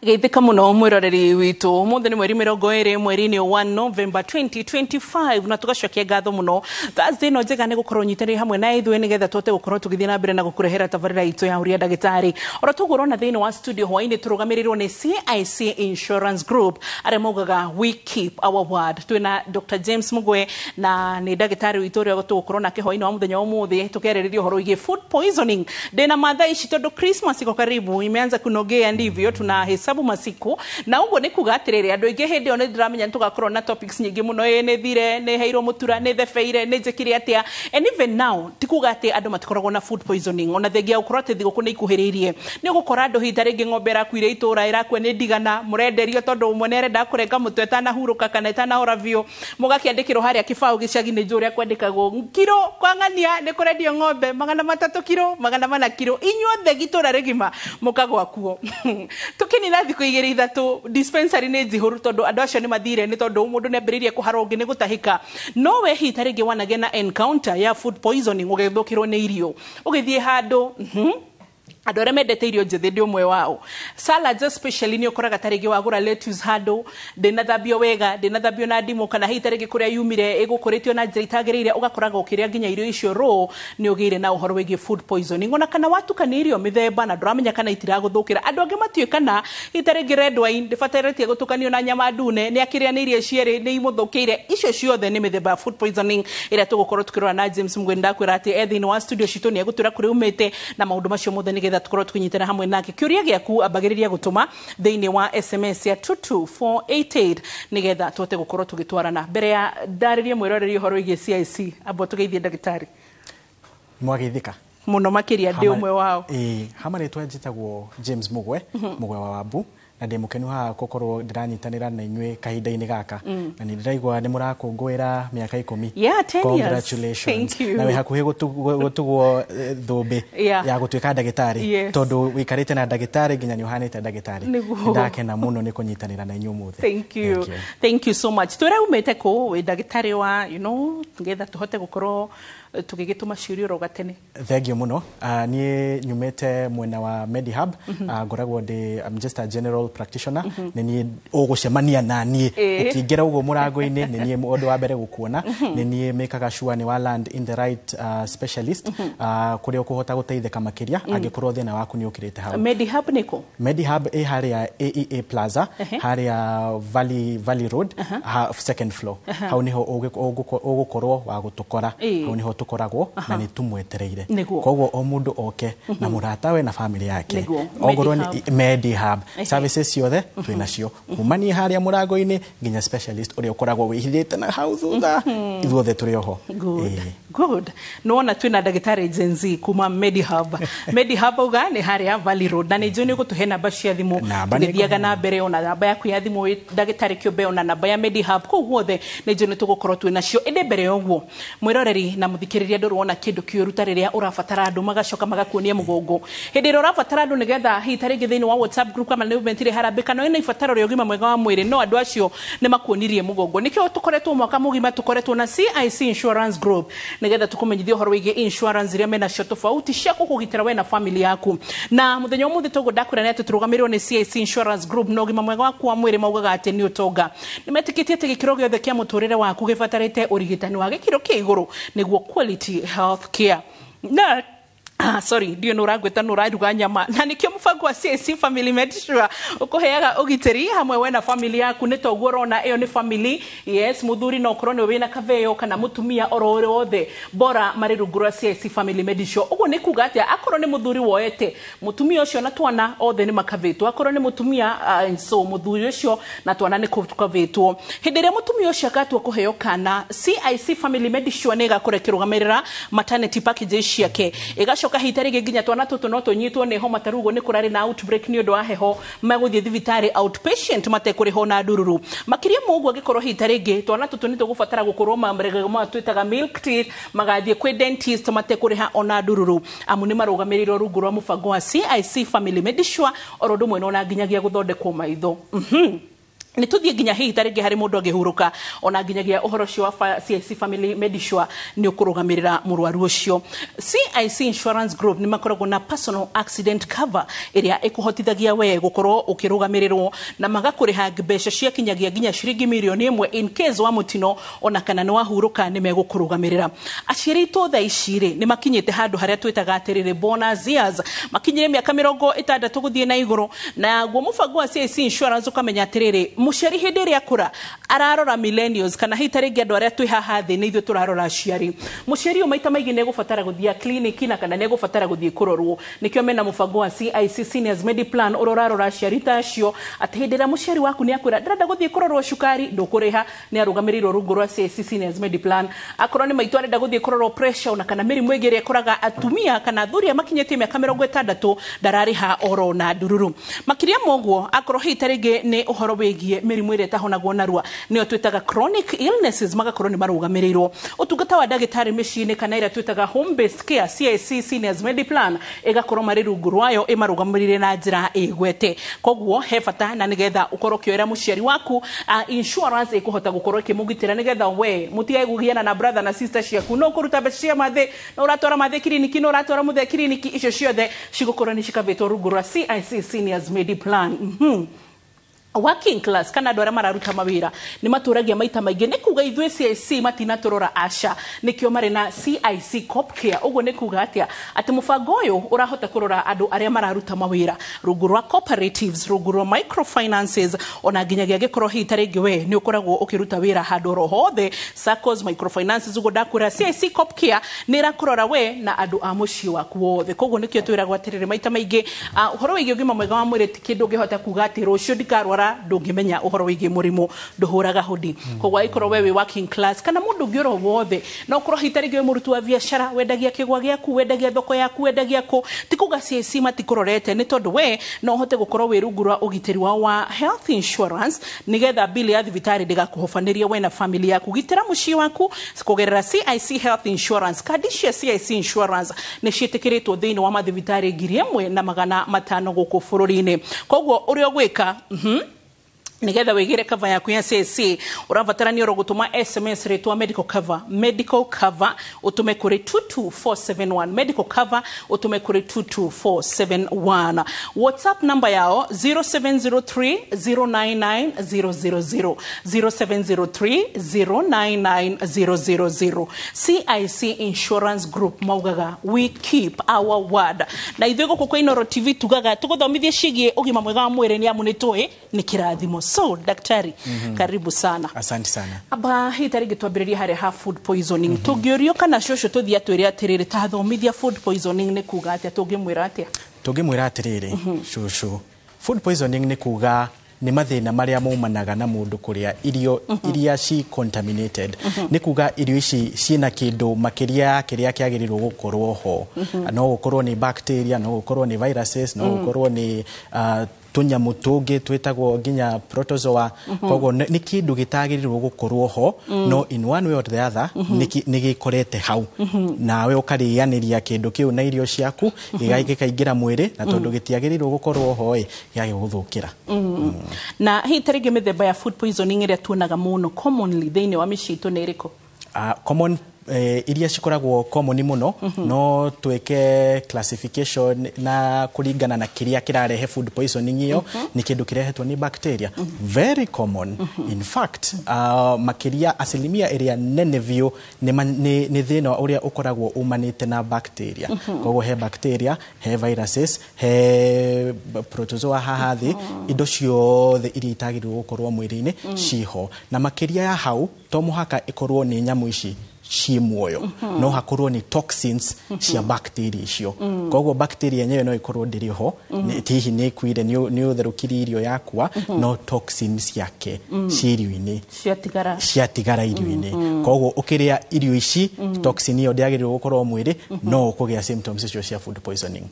Geithĩka mũno mwĩroreri witũ. Ũmũthĩ nĩ mweri 20 mweri-inĩ wa November 2025, na tũgacokia ngatho mũno Thursday ĩno njega nĩ gũkorwo nyitanĩire hamwe na ithuĩ nĩgetha tũhote gũkorwo tũgĩthiĩ na mbere na gũkũrehera tabarĩra itũ ya Ũria Ndagĩtarĩ. Oro toguo ũrona thĩinĩ wa studio hwainĩ tũrũgamĩrĩirwo nĩ CIC Insurance Group, arĩa maugaga "We keep our word". Twĩna Dr. James Mugwe, na nĩ ndagĩtarĩ witũ ũrĩa tũgũkorwo nake hwainĩ wa mũthenya wa ũmũthĩ tũkĩarĩrĩria ũhoro wĩgiĩ food poisoning. Ndĩna mathaa ici tondũ Christmas iko karibu, imeanza kunogea, ndivyo tunahesabu masiku, na ũguo nĩ kuga atĩrĩrĩ, andũ aingĩ hĩndĩ ĩyo nĩ ndĩramenya nĩ tũgakorwo na topics nyingĩ mũno. Ĩ nĩ thire, nĩ heirwo mũtura, nĩ thebeire, nĩ njĩkire atĩa? And even now ti kuga atĩ andũ matikoragwo na food poisoning, ona thengia gũkorwo atĩ thigũkũ nĩ ikuhĩrĩirie. Nĩ ũgũkora andũ hihi ta rĩngĩ ng'ombe ĩrakuire itũra, ĩrakua nĩ ndigana, mũrenderio tondũ ũmwe nĩ arenda kũrenga mũtwe ĩtanahurũka kana ĩtanahora biũ, mũgakĩandĩkĩrwo harĩa kĩbaũ gĩcagi nĩ njũ ũrĩa kwandĩkagwo kiro kwa ng'ania nĩ kũrendio ng'ombe 300 kiro, 400 kiro, inyuothe gĩtũra rĩgima mũkagwa kuo. Tũkĩnina thikũ igĩrĩ ithatũ, dispensary nĩ njihũru tondũ andũ acio nĩ mathire, nĩ tondũ mũndũ nĩ ambĩrĩirie kũhara, ũngĩ nĩ gũtahĩka. No we hihi ta rĩngĩ wanagĩa na encounter ya food poisoning, ũgĩthũkĩrwo nĩ irio ũgĩthiĩ handũ, Andũ arĩa mendete irio njĩthĩ, ndĩ ũmwe wao, salads especially, nĩ ũkoraga ta rĩngĩ wagũra lettuce handũ ndĩnathambio wega, ndĩnathambio na ndimũ, kana hihi ta rĩngĩ kũrĩa yumire ĩgũkũrĩtio na njĩra itagĩrĩire, ũgakoraga ũkĩrĩa nginya irio icio raw, nĩ ũgĩire na ũhoro wĩgiĩ food poisoning. Ona kana watukania irio mĩthemba na ndũramenya kana itiragũthũkĩra. Andũ angĩ matiũĩ kana hihi ta rĩngĩ red wine ndĩbatarĩtie gũtukanio na nyama ndune, nĩ akĩrĩanĩirie cierĩ, nĩ imũthũkĩire. Icio ciothe nĩ mĩthemba ya food poisoning ĩrĩa tũgũkorwo tũkĩrora na James Mugwe. Ndakwĩra atĩ e thĩinĩ wa studio citũ, nĩ egũtwĩra kũrĩa umĩte na maũndũ macio mothe nĩgetha tũkorwo tũkĩnyitana hamwe nake. Kĩũria gĩaku ambagĩrĩria gũtũma thĩinĩ wa SMS ya 22488 nĩgetha tũhote gũkorwo tũgĩtwarana. Mbere ya ndarĩrie mwĩroreri ũhoro wĩgiĩ CIC, amba tũgeithie ndagĩtarĩ. Mwageithĩka. Mũno makĩria, ndĩ ũmwe wao. Ĩĩ, hama rĩtwa njĩtagwo James Mugwe, Mugwe wa Wambu, na ndĩ mũkenu haha gũkorwo ndĩranyitanĩra na inyuĩ kahinda-inĩ gaka, na nĩ ndĩraigua nĩ mũrakũngũĩra mĩaka 10. Yeah, 10 years. Congratulations. Thank you. Na wĩ hakuhĩ gũtugwo thũmbĩ ya gũtuĩka ndagĩtarĩ, tondũ wĩikarĩte na ndagĩtarĩ nginya nĩ ũhanĩte ndagĩtarĩ. Nĩguo. Ndakena mũno nĩ kũnyitanĩra na inyuĩ ũmũthĩ. Thank you. Thank you. Thank you so much. Twĩre umĩte kũ, wĩ ndagĩtarĩ wa nĩgetha tũhote gũkorwo tũgĩgĩtũma ciũria oro gatene. Thank you mũno. Niĩ nyumĩte mwena wa Medihub. Ngoragwo ndĩ, I'm just a general practitioner. Nĩ niĩ ũgũcemania na niĩ ũkĩingĩra ũguo mũrango-inĩ, nĩ niĩ ũndũ wa mbere gũkuona. Nĩ niĩ mĩkaga sure nĩ wa land in the right specialist, kũrĩa ũkũhota gũteithĩka makĩria angĩkorwo thĩna waku nĩ ũkĩrĩte hau. Medihub nĩ kũ? Medihub ĩ harĩa AEA Plaza, harĩa Valley Road, second floor. Hau niho ũgũkorwo wa gũtũkora. Hau niho tũkoragwo na nĩ tũmwetereire. Koguo o mũndũ oke na mũratawe na family yake. Ongorwo nĩ Medihub, services ciothe twĩ nacio kuma niĩ harĩa mũrango-inĩ nginya specialist ũrĩa ũkoragwo wĩhithĩte na hau thutha, ithuothe tũrĩ oho. Good. Ĩĩ. Good. Nĩwona twĩna ndagĩtarĩ Gen Z kuma Medihub. Medihub auga nĩ harĩa Valley Road, na nĩ njũĩ nĩ ũgũtũhe namba cia thimũ Namba nĩ tũgĩthiaga na mbere, ona namba yaku ya thimũ wĩ ndagĩtarĩ kĩũmbe, ona namba ya Medihub, kũu guothe nĩ njũĩ nĩ tũgũkorwo twĩ nacio. Ĩndĩ mbere ya ũguo, mwĩroreri na mũthikĩrĩria, ndũrĩ wona kĩndũ kĩũru ta rĩrĩa ũrabatara andũ magacoka magakuonia mũgongo hĩndĩ ĩrĩa ũrabatara andũ, nĩgetha hihi ta rĩngĩ thĩinĩ wa WhatsApp group kana nĩ ũmentire harambĩ kana wĩna ibataro rĩa ũgima mwega wa mwĩrĩ, no andũ acio nĩ makuonirie mũgongo. Nĩkĩo tũkoretwo mwaka mũgima tũkoretwo na CIC Insurance Group nĩgetha tũkũmenyithie ũhoro wĩgiĩ insurance iria menacio tofauti cia gũkũgitĩra we na family yaku. Na mũthenya ũmũthĩ toguo ndakwĩra nĩ atĩ tũrũgamĩrĩrwo nĩ CIC Insurance Group, na ũgima mwega waku wa mwĩrĩ maugaga atĩ nĩ ũtonga. Nĩ metĩkĩtie atĩ gĩkĩro gĩothe kĩa mũtũrĩre waku gĩbatarĩte ũrigitani wa gĩkĩro kĩa igũrũ, nĩguo quality health care. Na sorry, ndiũ nĩ ũrangwĩta nĩ ũraruga nyama, na nĩkĩo mũbango wa CIC Family Medisure ũkũheaga ũgitĩri hamwe we na family yaku. Nĩ toguo ũrona ĩyo nĩ family, yes, mũthuri no ũkorwo nĩwe wĩna kaveo kana mũtumia, oro ũrĩa wothe bora marĩ rungu rwa CIC Family Medisure. Ũguo nĩ kuga atĩa? Akorwo nĩ mũthuri woete mũtumia ũcio na twana, othe nĩ makavĩtwo. Akorwo nĩ mũtumia, so mũthuri ũcio na twana nĩ kũkavĩtwo. Hĩndĩ ĩrĩa mũtumia ũcio agatua kũheo kana, CIC Family Medisure nĩ ĩgakorwo ĩkĩrũgamĩrĩra maternity packages ciake. Ĩgacoka hihi ta rĩngĩ nginya twana tũtũ no tũnyitwo nĩ homa, ta rĩu ũguo nĩ kũrarĩ na outbreak nĩ ũndũ wa heho, magũthiĩ thibitarĩ outpatient matekũrĩhwo na ndururu. Makĩria ma ũguo, angĩkorwo hihi ta rĩngĩ twana tũtũ nĩ tũgũbatara gũkorwo ma twĩtaga milk teeth, magathiĩ kwĩ dentist matekũrĩha ona ndururu, amu nĩ marũgamĩrĩirwo rungu rwa mũbango wa CIC Family Medisure, oro ũndũ ũmwe na ona nginyagia gũthondekwo maitho. Nĩ tũthiĩ nginya hihi ta rĩngĩ harĩ mũndũ angĩhurũka ona nginyagia ũhoro ũcio wa CIC Family Medisure nĩ ũkũrũgamĩrĩra mũrwaru ũcio. CIC Insurance Group nĩ makoragwo na personal accident cover ĩrĩa ĩkũhotithagia we gũkorwo ũkĩrũgamĩrĩrwo na magakũrĩha mbeca cia kinyagia nginya ciringi mirioni 1 in case wa mũtino, ona kana nĩ wahurũka nĩ megũkũrũgamĩrĩra. Aciari aitũ thaa ici rĩ nĩ makinyĩte handũ harĩa twĩtaga atĩrĩrĩ bonus years, makinyire mĩaka 60 gũthiĩ na igũrũ, naguo mũbango wa CIC Insurance ũkamenya atĩrĩrĩ mũciari hĩndĩ ĩrĩa akũra ararora millennials kana hihi ta rĩngĩ andũ arĩa twĩ haha thĩ nĩ ithuĩ tũrarora aciari. Mũciari ũyũ maita maingĩ nĩ egũbatara gũthiĩ kliniki na kana nĩ egũbatara gũthiĩ kũrorwo, nĩkĩo mena mũbango wa CIC Seniors Mediplan ũrĩa ũrarora aciari ta acio atĩ hĩndĩ ĩrĩa mũciari waku nĩ akwĩra ndĩrenda gũthiĩ kũrorwo cukari ndũkũrĩha, nĩ arũgamĩrĩirwo rungu rwa CIC Seniors Mediplan. Akorwo nĩ maitũ arenda gũthiĩ kũrorwo pressure ona kana mĩrimũ ĩngĩ ĩrĩa ĩkoraga atumia kana athuri arĩa makinyĩtie mĩaka 60 ndararĩha oro na ndururu. Makĩria ma ũguo akorwo hihi ta rĩngĩ nĩ ũhoro wĩgiĩ mĩrimũ ĩrĩa ĩtahonagwo narua nĩyo twĩtaga chronic illnesses magakorwo nĩ marũgamĩrĩirwo. Ũtungata wa ndagĩtarĩ mĩciĩ-inĩ kana ĩrĩa twĩtaga home based care CIC Seniors Mediplan ĩgakorwo marĩ rungu rwayo ĩmarũgamĩrĩire na njĩra ĩgwete. Koguo he bata na nĩgetha ũkorwo ũkĩoera mũciari waku insurance ĩkũhota gũkorwo ĩkĩmũgitĩra nĩgetha we mũtigae kũgiana na brother na sister ciaku, no kũruta mbeca cia mathĩ, no ũratwara mathĩ kiriniki, no ũratwara mũthee kiriniki, icio ciothe cigũkorwo nĩ cikavĩtwo rungu rwa CIC Seniors Mediplan. Working class kana andũ arĩa mararuta mawĩra nĩ matũragia maita maingĩ nĩ kuga ithuĩ CIC matinatũrora aca, nĩkĩo marĩ na CIC Cop Care. Ũguo nĩ kuga atĩa? Atĩ mũbango ũyũ ũrahota kũrora andũ arĩa mararuta mawĩra rungu rwa cooperatives, rungu rwa microfinances, ona nginyagia angĩkorwo hihi ta rĩngĩ we nĩ ũkoragwo ũkĩruta wĩra handũ oro hothe, SACCOs, microfinances, ũguo ndakwĩra CIC Cop Care nĩ ĩrakũrora we na andũ a mũciĩ waku wothe. Koguo nĩkĩo twĩragwo atĩrĩrĩ maita maingĩ ũhoro wĩgiĩ ũgima mwega wa mwĩrĩ ti kĩndũ ũngĩhota kuga atĩ rũciũ ndikarwara, ndũngĩmenya ũhoro wĩgiĩ mũrimũ ndũhũraga hũdi. Koguo angĩkorwo we wĩ working class kana mũndũ ũngĩ oro wothe, no ũkorwo hihi ta rĩngĩ wĩ mũruti wa biacara, wendagia kĩgwa gĩaku, wendagia thoko yaku, wendagia kũ, ti kuga CIC matikũrorete, nĩ tondũ we no ũhote gũkorwo wĩ rungu rwa ũgitĩri wao wa health insurance nĩgetha bili ya thibitarĩ ndĩgakũhobanĩrie we na family yaku. Gitĩra mũciĩ waku kũgerera CIC Health Insurance. Kandi cia CIC Insurance nĩ ciĩtĩkĩrĩtwo thĩinĩ wa mathibitarĩ 1500 gũkũ bũrũri-inĩ. Koguo ũrĩa ũgwĩka nigetha wigire cover yaku ya CIC urabatarania oro gutuma SMS ritwa medical cover, medical cover utume kuri 22471, medical cover utume kuri 22471. WhatsApp number yao 0703 099 000, 0703 099 000. CIC Insurance Group maugaga we keep our word. Na ithuĩ gũkũ kwa Inooro TV tugaga tuguthomithie ciĩgiĩ ũgima mwega wa mwĩrĩ nĩ amu nĩ tũĩ nĩ kĩrathimo. So daktari, karibu sana. Asante sana. Aba hii tarĩngĩ twambĩrĩrie harĩa ha food poisoning. Tũngĩũrio kana cũcũ tũthiĩ atwĩre atĩrĩrĩ tathomithia food poisoning nĩ kuga atĩa, tũngĩmwĩra atĩa? Tũngĩmwĩra atĩrĩrĩ cũcũ, food poisoning nĩ kuga nĩ mathĩna marĩa maumanaga na mũndũ kũrĩa irio iria ci contaminated. Nĩ kuga irio ici ciĩna kĩndũ makĩria ya kĩrĩa kĩagĩrĩirwo gũkorwo ho. No gũkorwo nĩ bacteria, no gũkorwo nĩ viruses, no gũkorwo nĩ tũnyamũ tũngĩ twĩtagwo nginya protozoa. Koguo nĩ kĩndũ gĩtagĩrĩirwo gũkorwo ho, no in one way or the other nĩ gĩkorete hau, nawe ũkarĩanĩria kĩndũ kĩu na irio ciaku gĩkaingĩra mwĩrĩ, na tondũ gĩtiagĩrĩirwo gũkorwo ho ĩ gĩgagĩgũthũkĩra. Na hihi tarĩngĩ mĩthemba ya food poisoning ĩrĩa tuonaga mũno commonly thĩinĩ wa mĩciĩ itũ nĩ ĩrĩkũ? Common iria cikoragwo common mũno no twĩke classification na kũringana na kĩrĩa kĩrarehe food poisoning ĩyo. Nĩ kĩndũ kĩrehetwo nĩ bacteria, very common. In fact, makĩria asilimia ĩrĩa nene biũ nĩ thĩna ũrĩa ũkoragwo umanĩte na bacteria. Koguo he bacteria, he viruses, he protozoa haha thĩ, indo ciothe iria itagĩrĩirwo gũkorwo mwĩrĩ-inĩ ciho. Na makĩria ya hau to mũhaka ĩkorwo nĩ nyamũ ici ciĩ muoyo, no hakorwo nĩ toxins cia bacteria icio. Koguo bacteria yenyewe no ĩkorwo ndĩrĩ ho, hihi nĩ ĩkuire nĩ ũtherũkirie irio yakua, no toxins ciake ciĩ irio-inĩ ciatigara, ciatigara irio-inĩ. Koguo ũkĩrĩa irio ici toxin ĩyo ndĩagĩrĩirwo gũkorwo mwĩrĩ, no ũkũgĩa symptoms icio cia food poisoning.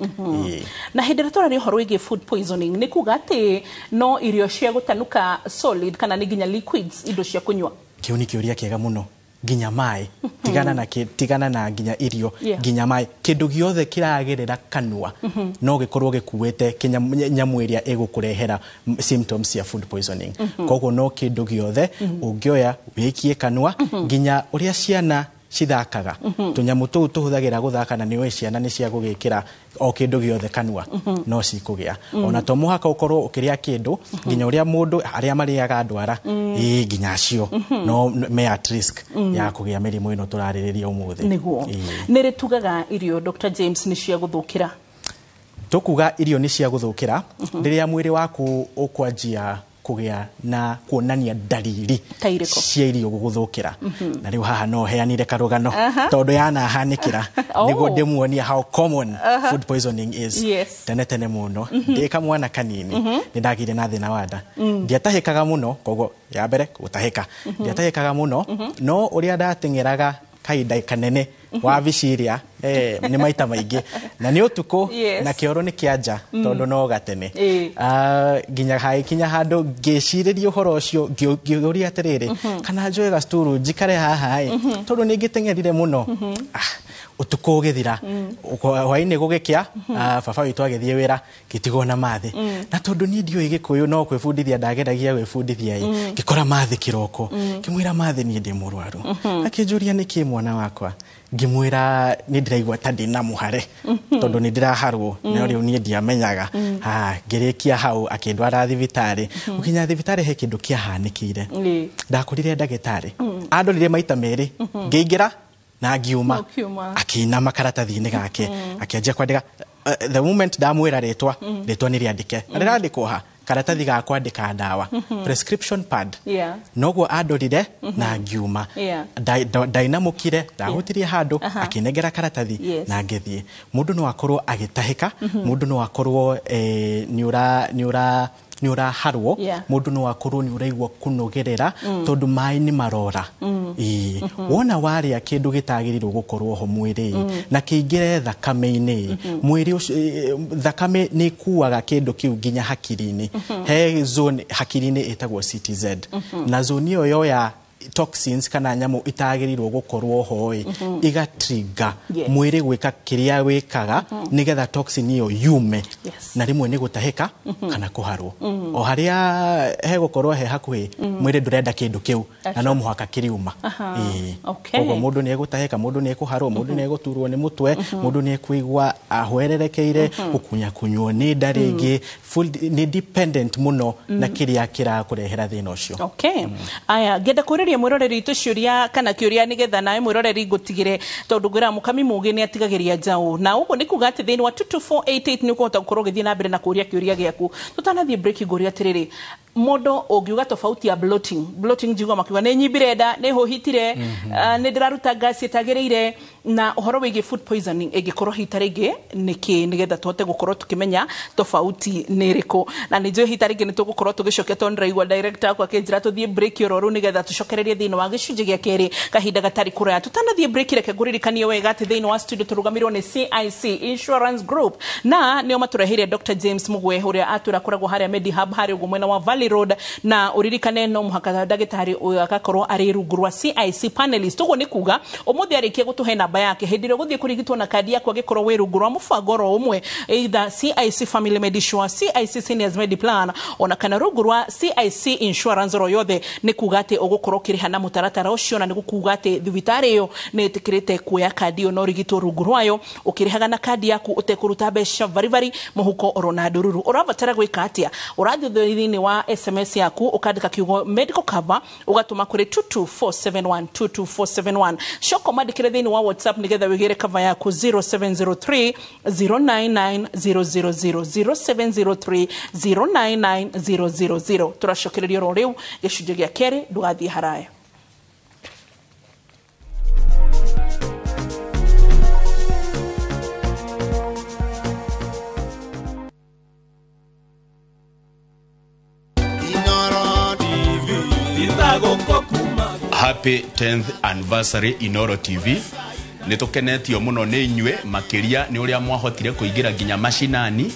Na hĩndĩ ĩrĩa tũraria ũhoro wĩgiĩ food poisoning nĩ kuga atĩ no irio cia gũtanuka solid kana nĩ nginya liquids, indo cia kũnyua? Kĩu nĩ kĩũria kĩega mũno. Nginya maĩ, tigana na tigana na nginya irio, nginya maĩ, kĩndũ gĩothe kĩragerera kanua no gĩkorwo gĩkuĩte nyamũ ĩrĩa ĩgũkũrehera symptoms cia food poisoning. Koguo no kĩndũ gĩothe ũngĩoya wĩkie kanua, nginya ũrĩa ciana cithakaga, tũnyamũ tũu tũhũthagĩra gũthaka, na nĩũĩ ciana nĩ cia gũgĩkĩra o kĩndũ gĩothe kanua, no cikũgĩa. Ona to mũhaka ũkorwo ũkĩrĩa kĩndũ, nginya ũrĩa mũndũ arĩa marĩaga ndwara, ĩĩ, nginya acio no me at risk ya kũgĩa mĩrimũ ĩno tũrarĩrĩria ũmũthĩ. Nĩguo. Nĩ rĩ tugaga irio, Dr. James, nĩ cia gũthũkĩra? Tũkuga irio nĩ cia gũthũkĩra rĩrĩa mwĩrĩ waku ũkwanjia kũgĩa na kuonania dalili Ta irĩkũ? cia irio gũgũthũkĩra. Na rĩu haha no heanire karũgano tondũ yanahanĩkĩra, nĩguo ndĩmuonie how common food poisoning is. Tene tene mũno, ndĩ kamwana kanini, nĩ ndagĩire na thĩna wa nda. Ndiatahĩkaga mũno, koguo ya mbere gũtahĩka, ndiatahĩkaga mũno, no ũrĩa ndateng'eraga kahinda kanene wabici ĩrĩa nĩ maita maingĩ na nĩ ũtukũ, na kĩoro nĩ kĩa nja tondũ no gatene. Nginya hagĩkinya handũ ngĩcirĩria ũhoro ũcio, ngĩũria atĩrĩrĩ, kana njoe gacturu njikare haha ĩ, tondũ nĩ ngĩteng'erire mũno. Ũtukũ ũgĩthira, hwaĩ-inĩ gũgĩkĩa, baba witũ agĩthiĩ wĩra, ngĩtigwo na mathĩ. Na tondũ niĩ ndiũĩ Gĩkũyũ, no kwĩbundithia ndageragia gwĩbundithia ĩ, ngĩkora mathĩ kĩroko, ngĩmwĩra, "Mathĩ, niĩ ndĩ mũrwaru." Akĩnjũria, "Nĩkĩ, mwana wakwa?" Ngĩmwĩra nĩ ndĩraigua ta ndĩna mũhare tondũ nĩ ndĩraharwo, no rĩu niĩ ndiamenyaga. Ngĩrĩkia hau akĩndwara thibitarĩ. Gũkinya thibitarĩ he kĩndũ kĩahanĩkĩire. Ndakorire ndagĩtarĩ andorire maita merĩ, ngĩingĩra na ngiuma. Ũkiuma. Akĩinama karatathi-inĩ gake, akĩanjia kwandĩka. The moment ndamwĩra rĩtwa, rĩtwa nĩ rĩandĩke na rĩrandĩkwo ha karatathi ga kwandĩka ndawa, prescription pad, noguo andorire na ngiuma. Ndainamũkire, ndahutirie handũ, akĩnengera karatathi na ngĩthiĩ. Mũndũ no akorwo agĩtahĩka, mũndũ no akorwo nĩ ũraharwo, mũndũ no akorwo nĩ ũraigua kũnogerera tondũ maĩ nĩ marora. Ĩĩ, wona warĩa kĩndũ gĩtagĩrĩirwo gũkorwo ho mwĩrĩ na kĩingĩre thakame-inĩ, mwĩrĩ ũcio, thakame nĩ ĩkuaga kĩndũ kĩu nginya hakiri-inĩ. He zone hakiri-inĩ ĩtagwo CTZ, na zone ĩyo yoya toxins kana nyamũ itagĩrĩirwo gũkorwo ho ĩ, igatrigger mwĩrĩ gwĩka kĩrĩa wĩkaga nĩgetha toxin ĩyo yume. Na rĩmwe nĩ gũtahĩka kana kũharwo, o harĩa hegũkorwo he hakuhĩ, mwĩrĩ ndũrenda kĩndũ kĩu na no mũhaka kĩriuma. Ĩĩ. Koguo mũndũ nĩ egũtahĩka, mũndũ nĩ ekũharwo, mũndũ nĩ egũturwo nĩ mũtwe, mũndũ nĩ ekũigua ahwererekeire, gũkunyakunywo nĩ nda rĩngĩ. Nĩ dependent mũno na kĩrĩa kĩrakũrehera thĩna ũcio. Okay. Aya, ngenda kũrĩria mwĩroreri witũ ciũria kana kĩũria, nĩgetha nawe mwĩroreri ngũtigĩre, tondũ ngwĩra mũkami mũgĩ nĩ atigagĩria njaũ, na ũguo nĩ kuga atĩ thĩinĩ wa 22488 nĩ ũkũhota gũkorwo ũgĩthiĩ na mbere na kũũria kĩũria gĩaku. Tũtanathiĩ break, ngũria atĩrĩrĩ, mũndũ ũngiuga tofauti ya bloating. Bloating njigua makiuga nĩ nyimbire nda, nĩ hũhitire, nĩ ndĩraruta gas ĩtagĩrĩire, na ũhoro wĩgiĩ food poisoning ĩngĩkorwo hita rĩngĩ nĩkĩ, nĩgetha tũhote gũkorwo tũkĩmenya tofauti nĩ ĩrĩkũ. Na nĩ njũĩ hita rĩngĩ nĩ tũgũkorwo tũgĩcokia, tondũ ndĩraigua director akwa akĩnjĩra tũthiĩ break oro rĩu, nĩgetha tũcokererie thĩinĩ wa gĩcunjĩ gĩa kerĩ kahinda gatarĩ kũraya. Tũtanathiĩ break, reke ngũririkanie wega atĩ thĩinĩ wa studio tũrũgamĩrĩirwo nĩ CIC Insurance Group, na nĩo matũreheire Dr. James Mugwe, ũrĩa atwĩra akoragwo harĩa Medihub, harĩa ũguo mwena wa Valley Road. Na ũririkane no mũhaka ndagĩtarĩ ũyũ agakorwo arĩ rungu rwa CIC panelist. Ũguo nĩ kuga ũmũthĩ arĩkia gũtũhe namba yake, hĩndĩ ĩrĩa ũgũthiĩ kũrigitwo na kandi yaku, angĩkorwo wĩ rungu rwa mũbango oro ũmwe, either CIC Family Medisure, CIC Seniors Mediplan, ona kana rungu rwa CIC Insurance oro yothe, nĩ kuga atĩ ũgũkorwo ũkĩrĩha na mũtaratara ũcio, na nĩ gũkuga atĩ thibitarĩ ĩyo nĩ ĩtĩkĩrĩte kuoya kandi ĩyo na ũrigitwo rungu rwayo, ũkĩrĩhaga na kandi yaku ũtekũruta mbeca baribari mũhuko oro na ndururu. Ũrabatara gwĩka atĩa? Ũrathiĩ thĩinĩ wa SMS yaku, ũkandĩka kiugo "medical cover", ũgatũma kũrĩ 22471, 22471. Coka ũmandĩkĩre thĩinĩ wa WhatsApp nĩgetha wĩgĩre cover yaku, 0703 099 000, 0703 099 000. Tũracokereria oro rĩu gĩcunjĩ gĩa kerĩ, ndũgathiĩ haraya. Inoro TV. Happy 10th anniversary, Inoro TV. Nĩ tũkenetio mũno nĩ inyuĩ, makĩria nĩ ũrĩa mwahotire kũingĩra nginya macinani.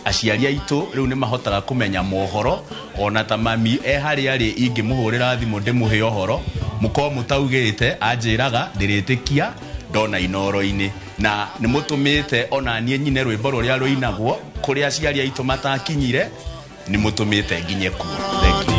Aciari aitũ rĩu nĩ mahotaga kũmenya mohoro, ona ta mami e harĩa arĩ ingĩmũhũrĩra thimũ ndĩmũhe ũhoro. Mũkorwo mũtaugĩte anjĩraga ndĩrĩtĩkia ndona Inooro-inĩ, na nĩ mũtũmĩte ona niĩ nyine rwĩmbo rũrĩa rũinagwo kũrĩa aciari aitũ matakinyire, nĩ mũtũmĩte nginye kuo. Thank you.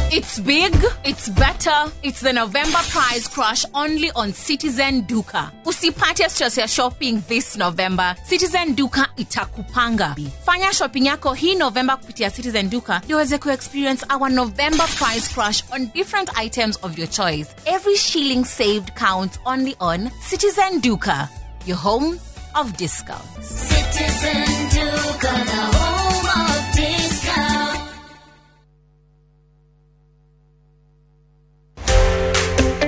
It's big, it's better, it's the November price crash only on Citizen Duka. Usipate stress ya shopping this November. Citizen Duka itakupanga. Fanya shopping yako hii November kupitia Citizen Duka ndio uweze ku-experience our November price crash on different items of your choice. Every shilling saved counts only on Citizen Duka, your home of discounts. Citizen Duka, the home of discounts.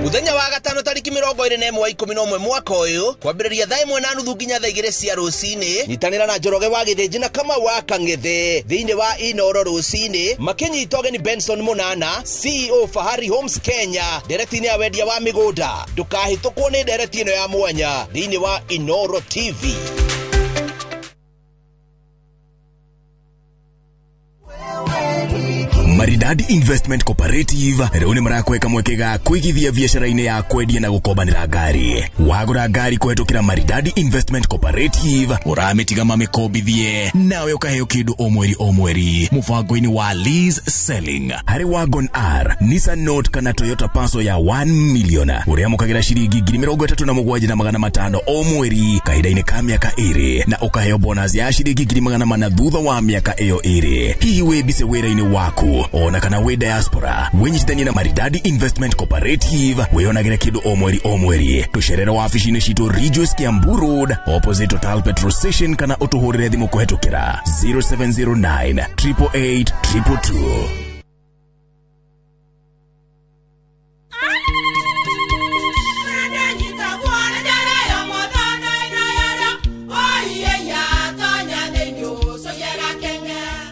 Muthenya wa gatano tariki 21 11 mwaka uyu kwambiriria thaa 1:30 nginya thaa 2 cia rucini nyitanira na Njoroge wa Githinji na Kamau wa Kang'ethe thiini wa Inooro rucini makinyita ũgeni Benson Munana, CEO Fahari Homes Kenya, ndereti-inĩ ya wendia wa mĩgũnda. Ndũkahĩtũkwo nĩ ndereti ĩno ya mwanya thiini wa Inooro TV. Maridadi Investment Cooperative rĩu nĩ marakweka mweke ga kũigithia biacara-inĩ ya kwendia na gũkombanĩra ngari. Wagũra ngari kũhetũkĩra Maridadi Investment Cooperative ũramĩtiga mamĩkombithie nawe ũkaheo kĩndũ o mweri o mweri mũbango-inĩ wa lease selling. Harĩ Wagon R, Nissan Note kana Toyota Passo ya 1 million ũrĩamũkagĩra ciringi 37,500 o mweri kahinda-inĩ ka mĩaka 2 na ũkaheo bonus ya ciringi 400 thutha wa mĩaka ĩyo 2. Hihi wĩ bice wĩra-inĩ waku ona kana wĩ diaspora, wĩnyitithanie na Maridadi Investment Cooperative wĩonagĩre kĩndũ o mweri o mweri. Tũcerere wabici-inĩ citũ Ridgeways Kiambu Road opposite Total Petrol Station kana ũtũhũrĩre thimũ kũhetũkĩra 0709 888 222.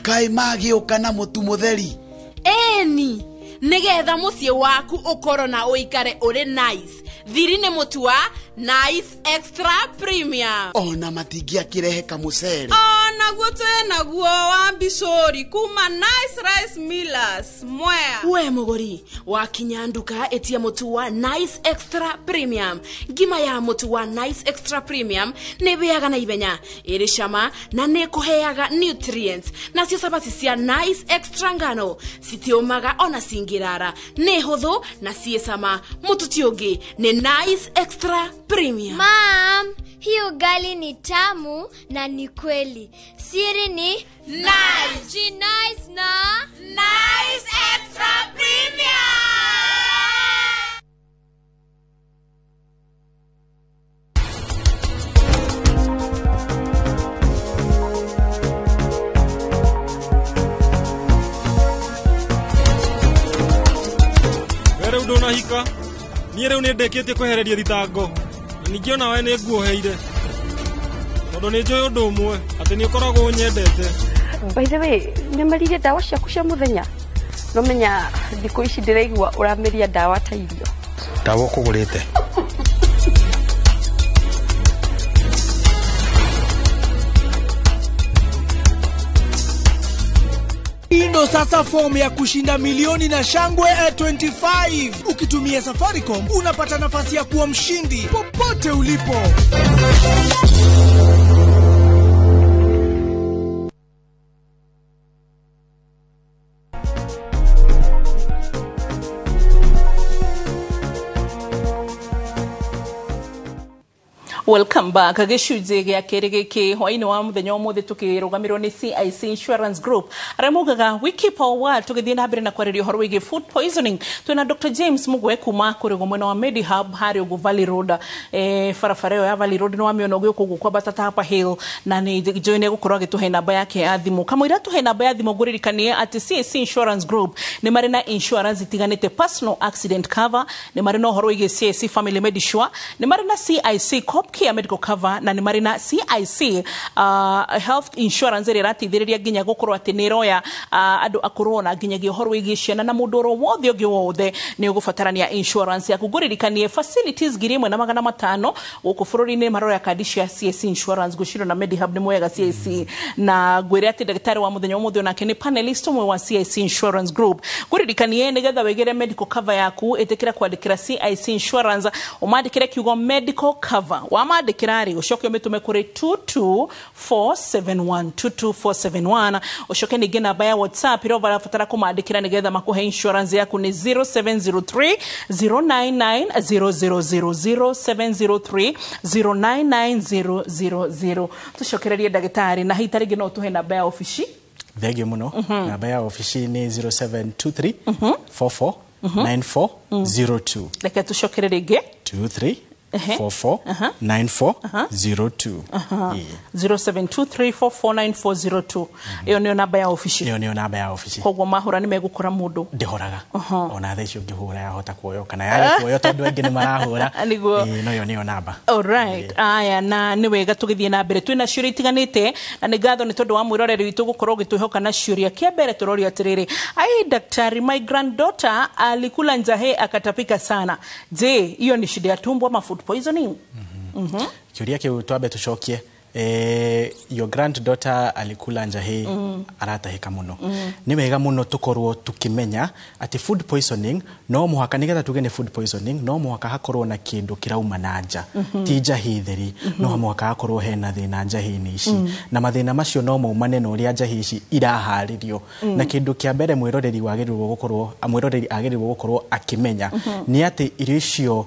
Kai magĩũka na mũtu mũtheri. Eni, nĩgetha mũciĩ waku ũkorwo na ũikare ũrĩ nice. Thiri nĩ mũtu wa Nice Extra Premium. Ona matingĩakĩrehe kamũcere. Onaguo twĩnaguo wa mbicũri kuma Nice Rice Millers Mwea. We mũgũri, wakinya nduka ĩtia mũtu wa Nice Extra Premium. Ngima ya mũtu wa Nice Extra Premium nĩ ĩhĩaga na ihenya, ĩrĩ cama na nĩ ĩkũheaga nutrients. Nacio cabaci cia Nice Extra ngano citiũmaga ona cingĩrara, nĩ hũthũ na ciĩ cama. Mũtu ti ũngĩ nĩ Nice Extra Premium. Mom, hii ugali ni tamu na ni kweli. Siri ni Nice. Nice na Nice Extra Premium. Were ndũnahika niĩ rĩu nĩ ndĩkĩtie kwehereria thitango na ningĩ ona we nĩ nguoheire tondũ nĩ njũĩ ũndũ ũmwe atĩ nĩ ũkoragwo ũnyendete. By the way, nĩ ndawa ciaku cia mũthenya? No menya thikũ ici ndĩraigua ũramĩria ndawa ta irio. Ndawa ũkũgũrĩte? Ndo sasa fomu ya kushinda milioni na shangwe 25. Ukitumia Safaricom unapata nafasi ya kuwa mshindi popote ulipo. Welcome back. Gĩcunjĩ gĩa kerĩ gĩkĩ hwaĩ-inĩ wa mũthenya ũmũthĩ tũkĩrũgamĩrĩrwo nĩ CIC Insurance Group arĩa maugaga we keep our word. Tũgĩthiĩ na mbere na kwarĩria ũhoro wĩgiĩ food poisoning, twĩna Dr. James Mugwe kuma kũrĩ mwena wa Medihub harĩa ũguo Valley Road, barabara ĩyo ya Valley Road nĩ wamĩona ũgĩũka ũguo kwambata ta Upper Hill, na nĩ njũĩ nĩ egũkorwo agĩtũhe namba yake ya thimũ. Kamũira tũhe namba ya thimũ ngũririkanie atĩ CIC Insurance Group nĩ marĩ na insurance itiganĩte, personal accident cover, nĩ marĩ na ũhoro wĩgiĩ CIC Family Medisure, nĩ marĩ na CIC Cop Care Medical Cover, na nĩ marĩ na CIC Health Insurance ĩrĩa ĩrateithĩrĩria nginya gũkorwo atĩ nĩ ĩroya andũ akũrũ ona nginyagia ũhoro wĩgiĩ ciana na mũndũ oro wothe ũngĩ wothe nĩ ũgũbatarania insurance yaku. Ngũririkanie facilities 1500 gũkũ bũrũri-inĩ maroya kandi cia CIC Insurance, ngwĩciria na Medihub nĩ moyaga CIC, na ngwĩre atĩ ndagĩtarĩ wa mũthenya ũmũthĩ onake nĩ panelist ũmwe wa CIC Insurance Group. Ngũririkanie nĩgetha wĩgĩre medical cover yaku, ĩtĩkĩra kwandĩkĩra CIC Insurance, ũmandĩkĩre kiugo medical cover, wamandĩkĩra rĩ ũcoke ũmĩtũme kũrĩ 22471 22471. Ũcoke ningĩ namba ya WhatsApp ĩrĩa ũrabatara kũmandĩkĩra nĩgetha makũhe insurance yaku nĩ 0703 099 000, 0703 099 000. Tũcokererie ndagĩtarĩ, na hihi ta rĩngĩ no ũtũhe namba ya obici. Thengio mũno. Namba ya obici nĩ 0723 44 94 02. Reke tũcokere rĩngĩ. 23 44 94 02. 0723449402, ĩyo nĩyo namba ya obici. Ĩyo nĩyo namba ya obici. Koguo mahũra nĩ megũkora mũndũ. Ndĩhoraga ona thaa icio ũngĩhũra yahota kuoywo kana yage kuoywo tondũ aingĩ nĩ marahũra. Nĩguo. Ĩĩ, no ĩyo nĩyo namba. Alright. Aya, na nĩ wega tũgĩthiĩ na mbere, twĩna ciũria itiganĩte, na nĩ ngatho nĩ tondũ wa mwĩroreri witũ gũkorwo ũgĩtwĩhoka na ciũria. Kĩa mbere tũrorio atĩrĩrĩ, ai daktari, my granddaughter alikula njahe akatapika sana, je, hiyo ni shida ya tumbo ama food poisoning? Kĩũria kĩu twambe tũcokie. Your granddaughter alikula njahi, aratahĩka mũno. Nĩ wega mũno tũkorwo tũkĩmenya atĩ food poisoning, no mũhaka nĩgetha tuge nĩ food poisoning, no mũhaka hakorwo na kĩndũ kĩrauma na nja, ti njahi theri. No mũhaka hakorwo hena thĩna njahi-inĩ ici, na mathĩna macio no maumane na ũrĩa njahi ici iraharĩrio. Na kĩndũ kĩa mbere mwĩroreri wagĩrĩirwo gũkorwo, mwĩroreri agĩrĩirwo gũkorwo akĩmenya nĩ atĩ irio icio,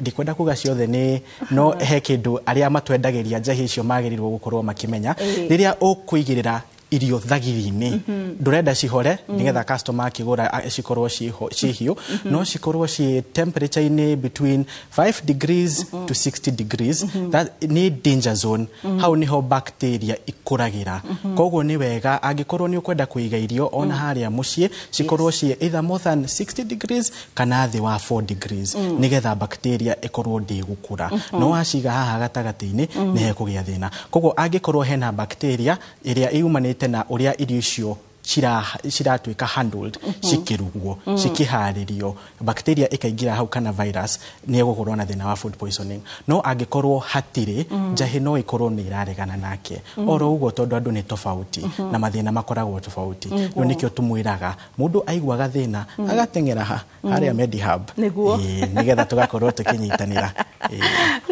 ndikwenda kuga ciothe nĩ no he kĩndũ arĩa matwendagĩria njahi icio magĩrĩirwo gũkorwo makĩmenya. Rĩrĩa ũkũigĩrĩra irio thagiri-inĩ, ndũrenda cihore nĩgetha customer akĩgũra cikorwo ciĩ hiũ, no cikorwo ciĩ temperature-inĩ between 5 degrees to 60 degrees. That nĩ danger zone. Hau nĩho bacteria ikũragĩra. Koguo nĩ wega angĩkorwo nĩ ũkwenda kũiga irio ona harĩa mũciĩ, cikorwo ciĩ either more than 60 degrees kana thĩ wa 4 degrees, nĩgetha bacteria ĩkorwo ndĩgũkũra. No waciga haha gatagatĩ-inĩ, nĩ hekũgĩa thĩna. Koguo angĩkorwo hena bacteria ĩrĩa yumanĩte na ũrĩa irio icio ciratuĩka handled, cikĩrugwo, cikĩharĩrio, bacteria ĩkaingĩra hau kana virus, nĩ egũkorwo na thĩna wa food poisoning. No angĩkorwo hatirĩ, njahĩ no ĩkorwo nĩ ĩraregana nake oro ũguo, tondũ andũ nĩ tofauti na mathĩna makoragwo tofauti. Rĩu nĩkĩo tũmwĩraga mũndũ aiguaga thĩna agateng'era ha harĩa Medihub. Nĩguo. Ĩĩ, nĩgetha tũgakorwo tũkĩnyitanĩra.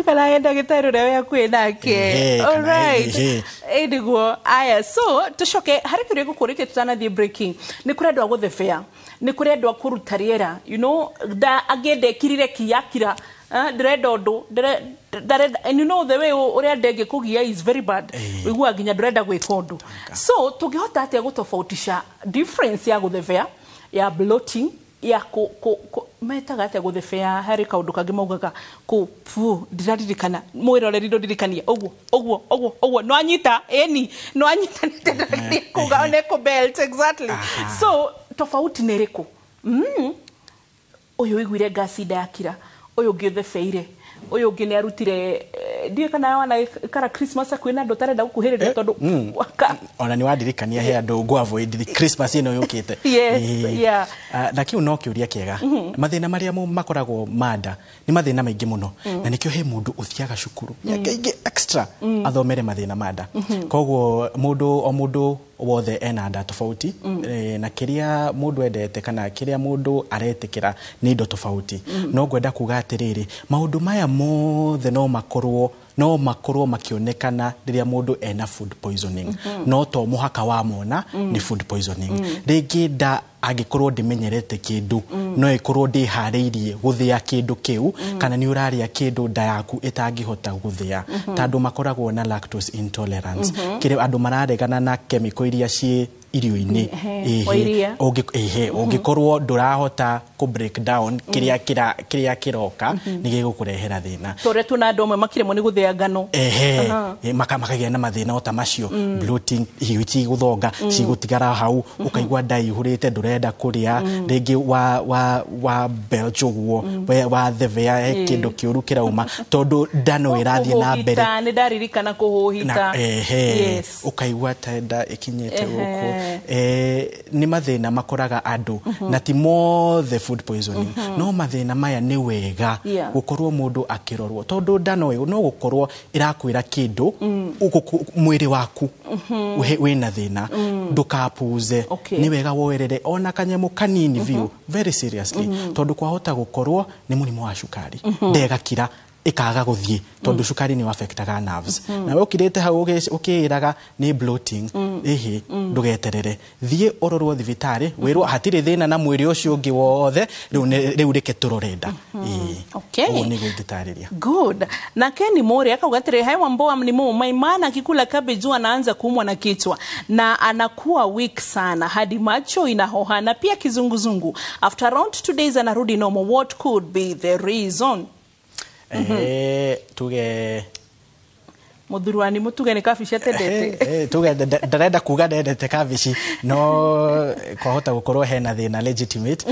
Kana ndagĩtarĩ ũrĩa wĩ hakuhĩ nake. Kana Alright. Ĩ nĩguo. Aya, so tũcoke harĩ kĩũria gũkũrĩtie tũtanathiĩ breaking. Nĩ kũrĩ andũ a gũthebea, nĩ kũrĩ andũ a kũruta rĩera, nda angĩenda ĩkirire ki yakira. Ndĩrenda ũndũ ndarenda, and you know the way ũrĩa nda ĩngĩkũgia is very bad, ũiguaga nginya ndũrenda gwĩka ũndũ. So tũngĩhota atĩa gũtofautisha difference ya gũthebea, ya bloating, ya ku metaga atĩa gũthebea? Harĩ kaũndũ kangĩ maugaga kũ pu, ndiraririkana, mwĩroreri ndũndirikanie ũguo ũguo ũguo ũguo no anyita ĩni no anyita nĩ kuga one kũ belt exactly. So tofauti nĩ ĩrĩkũ? Ũyũ ũiguire ngasi nda yakira, ũyũ ũngĩ ũthebeire, ũyũ ũngĩ nĩ arutire, ndiũĩ kana wana ikara Christmas hakuhĩ na andũ ũtarenda gũkuhĩrĩria tondũ Ona nĩ wandirikania he andũ ngũ avoid Christmas ĩno yũkĩte. Yes. Ĩĩ. Ah, na kĩu no kĩũria kĩega. Mathĩna marĩa makoragwo manda nĩ mathĩna maingĩ mũno, na nĩkĩo he mũndũ ũthiaga cukuru mĩaka ĩngĩ extra athomere mathĩna ma nda. Koguo mũndũ o mũndũ wothe ena nda tofauti, na kĩrĩa mũndũ endete kana kĩrĩa mũndũ aretĩkĩra nĩ indo tofauti. No ngwenda kuga atĩrĩrĩ, maũndũ maya mothe no makorwo makĩonekana rĩrĩa mũndũ ena food poisoning, no to mũhaka wamona nĩ food poisoning. Rĩngĩ nda angĩkorwo ndĩmenyerete kĩndũ, no ĩkorwo ndĩharĩirie gũthĩa kĩndũ kĩu, kana nĩ ũrarĩa kĩndũ nda yaku ĩtangĩhota gũthĩa, ta andũ makoragwo na lactose intolerance, kĩrĩa andũ mararegana na chemical iria ciĩ irio-inĩ. Wa iria. Ĩhĩ, ũngĩkorwo ndũrahota. kũ break down kĩrĩa kĩrĩa kĩroka nĩ gĩgũkũrehera thĩna. Tũrĩa tuona andũ amwe makĩremwo nĩ gũthĩa ngano. Ehe, makagĩa na mathĩna o ta macio, bloating, irio itigũthonga, cigũtigara hau, ũkaigua nda ĩihũrĩte, ndũrenda kũrĩa, rĩngĩ wa belch ũguo, wa thevea, he kĩndũ kĩũru kĩrauma, tondũ nda no ĩrathiĩ na mbere. Nĩ ndaririkana kũhũhita. Ehe, ũkaigua ta nda ĩkinyĩte gũkũ. Nĩ mathĩna makoraga andũ, na ti mothe food poisoning, no mathĩna maya nĩ wega gũkorwo mũndũ akĩrorwo, tondũ nda no gũkorwo ĩrakwĩra kĩndũ mwĩrĩ waku wĩna thĩna, ndũkapuze. Nĩ wega woerere ona kanyamũ kanini biũ, very seriously, tondũ kwahota gũkorwo nĩ mũrimũ wa cukari, ndegakira ĩkaga gũthiĩ, tondũ cukari nĩ affectaga nerves. Nawe ũkirĩte hau ũkĩĩraga nĩ bloating, ĩhĩ, ndũgeterere, thiĩ ũrorwo thibitarĩ, wĩrwo hatirĩ thĩna na mwĩrĩ ũcio ũngĩ wothe, rĩu reke tũrore nda. Ũguo nĩguo ingĩtarĩria. Good. Na Ken Mori akauga atĩrĩ, hai Wamboa ni mumu maimana akikula cabbage huwa anaanza kuumwa na kichwa na anakuwa weak sana hadi macho inahoha na pia kizunguzungu. After around 2 days anarudi normal. What could be the reason? Tuge muthurwani mutuge ni kabici atendete. Tuge ndarenda kuga ndendete kabici, no kwahota gukorwo hena thina legitimate.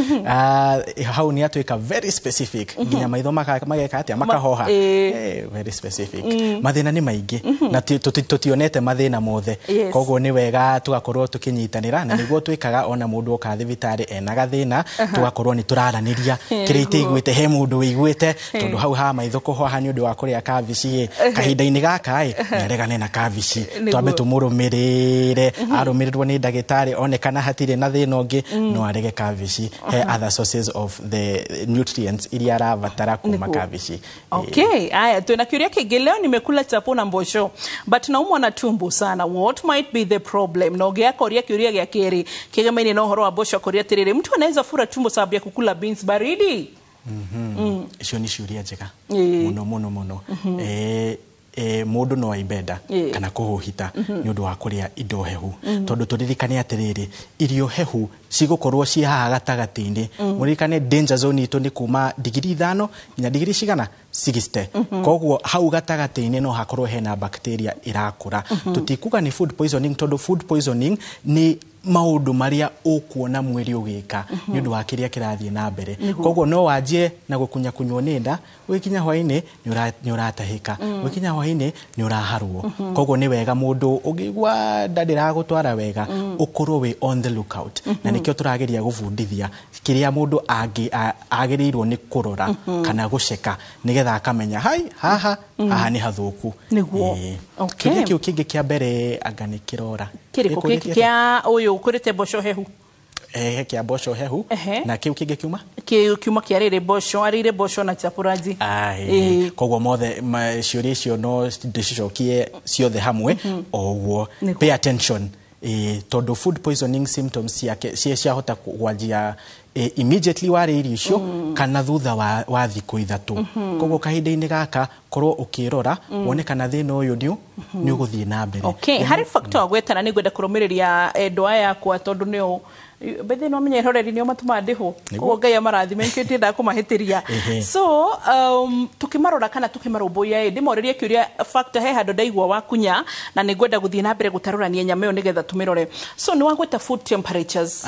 Hau ni atuika very specific, nginya maitho mageka atia, makahoha. Very specific. Mathina ni maingi na tutionete mathina mothe, koguo ni wega tugakorwo tukinyitanira, na niguo twikaga ona mundu oka thibitari ena gathina, tugakorwo ni turaraniria kiria iteiguite, he mundu wiguite, tondu hau ha maitho kuhoha ni undu wa kuria kabici kahinda-ini gaka nĩaregane na kabici, twambe tũmũrũmĩrĩre, arũmĩrĩrwo nĩ ndagĩtarĩ one kana hatirĩ na thĩna ũngĩ, no arege kabici, he other sources of the nutrients iria arabatara kuma kabici. Okay, aya twina kĩũria kĩngĩ. Leo nimekula chapo na mbosho but naumwa na tumbo sana, what might be the problem? Na ũngĩ akoria kĩũria gĩa kerĩ kĩgemaine na ũhoro wa mbosho, akoria atĩrĩrĩ, mtu anaweza fura tumbo sababu ya kukula beans baridi? Icio nĩ ciũria njega mũno mũno mũno. Mũndũ no aimbe nda kana kũhũhita nĩ ũndũ wa kũrĩa indo hehu, tondũ tũririkane atĩrĩrĩ, irio hehu cigũkorwo ci haha gatagatĩ-inĩ. Mũririkane danger zone itũ nĩ kuma digiri 5 nginya digiri cigana 60, koguo hau gatagatĩ-inĩ no hakorwo hena bacteria ĩrakũra. Tũtikuga nĩ food poisoning, tondũ food poisoning nĩ maũndũ marĩa ũkuona mwĩrĩ ũgĩka nĩ ũndũ wa kĩrĩa kĩrathiĩ na mbere. Koguo no wanjie na gũkunyakunywo nĩ nda, ũgĩkinya hwaĩ-inĩ nĩ ũratahĩka, ũgĩkinya hwaĩ-inĩ nĩ ũraharwo. Koguo nĩ wega mũndũ ũngĩigua nda ndĩragũtwara wega, ũkorwo wĩ on the lookout, na nĩkĩo tũrageria gũbundithia kĩrĩa mũndũ agĩrĩirwo nĩ kũrora kana gũceka, nĩgetha akamenya hai haha haha nĩ hathũku. Nĩguo. Kĩrĩa kĩu kĩngĩ kĩa mbere anga nĩ kĩrora kĩrĩkũ gĩkĩ kĩa ũyũ ũkũrĩte mboco hehu? Kĩa mboco hehu, na kĩu kĩngĩ kiuma? Kĩu kiuma kĩa rĩrĩ mboco, arĩire mboco na chapuraji. Koguo mothe ciũria icio no ndĩcicokie ciothe hamwe o ũguo. Pay attention, tondũ food poisoning symptoms ciake ciahota kwanjia immediately warĩa irio icio kana thutha wa thikũ 3. Koguo kahinda-inĩ gaka korwo ũkĩrora wone kana thĩna ũyũ nĩ ũgũthiĩ na mbere. Okay, harĩ factor wagwetana nĩ ngwenda kũrũmĩrĩria endwa aya akwa, tondũ nĩo bethe no menye eroreri nĩo matũmaga ndĩhwo, koguo Ngai amarathime, nĩkĩo ndiendaga kũmahĩtĩria. So tũkĩmarora kana tũkĩmarũmbũiya, ndĩmorĩrie kĩũria factor he handũ ndaigua wakunya, na nĩ ngwenda gũthiĩ na mbere gũtarũrania nyama ĩyo nĩgetha tũmĩrore. So nĩ wagweta food temperatures,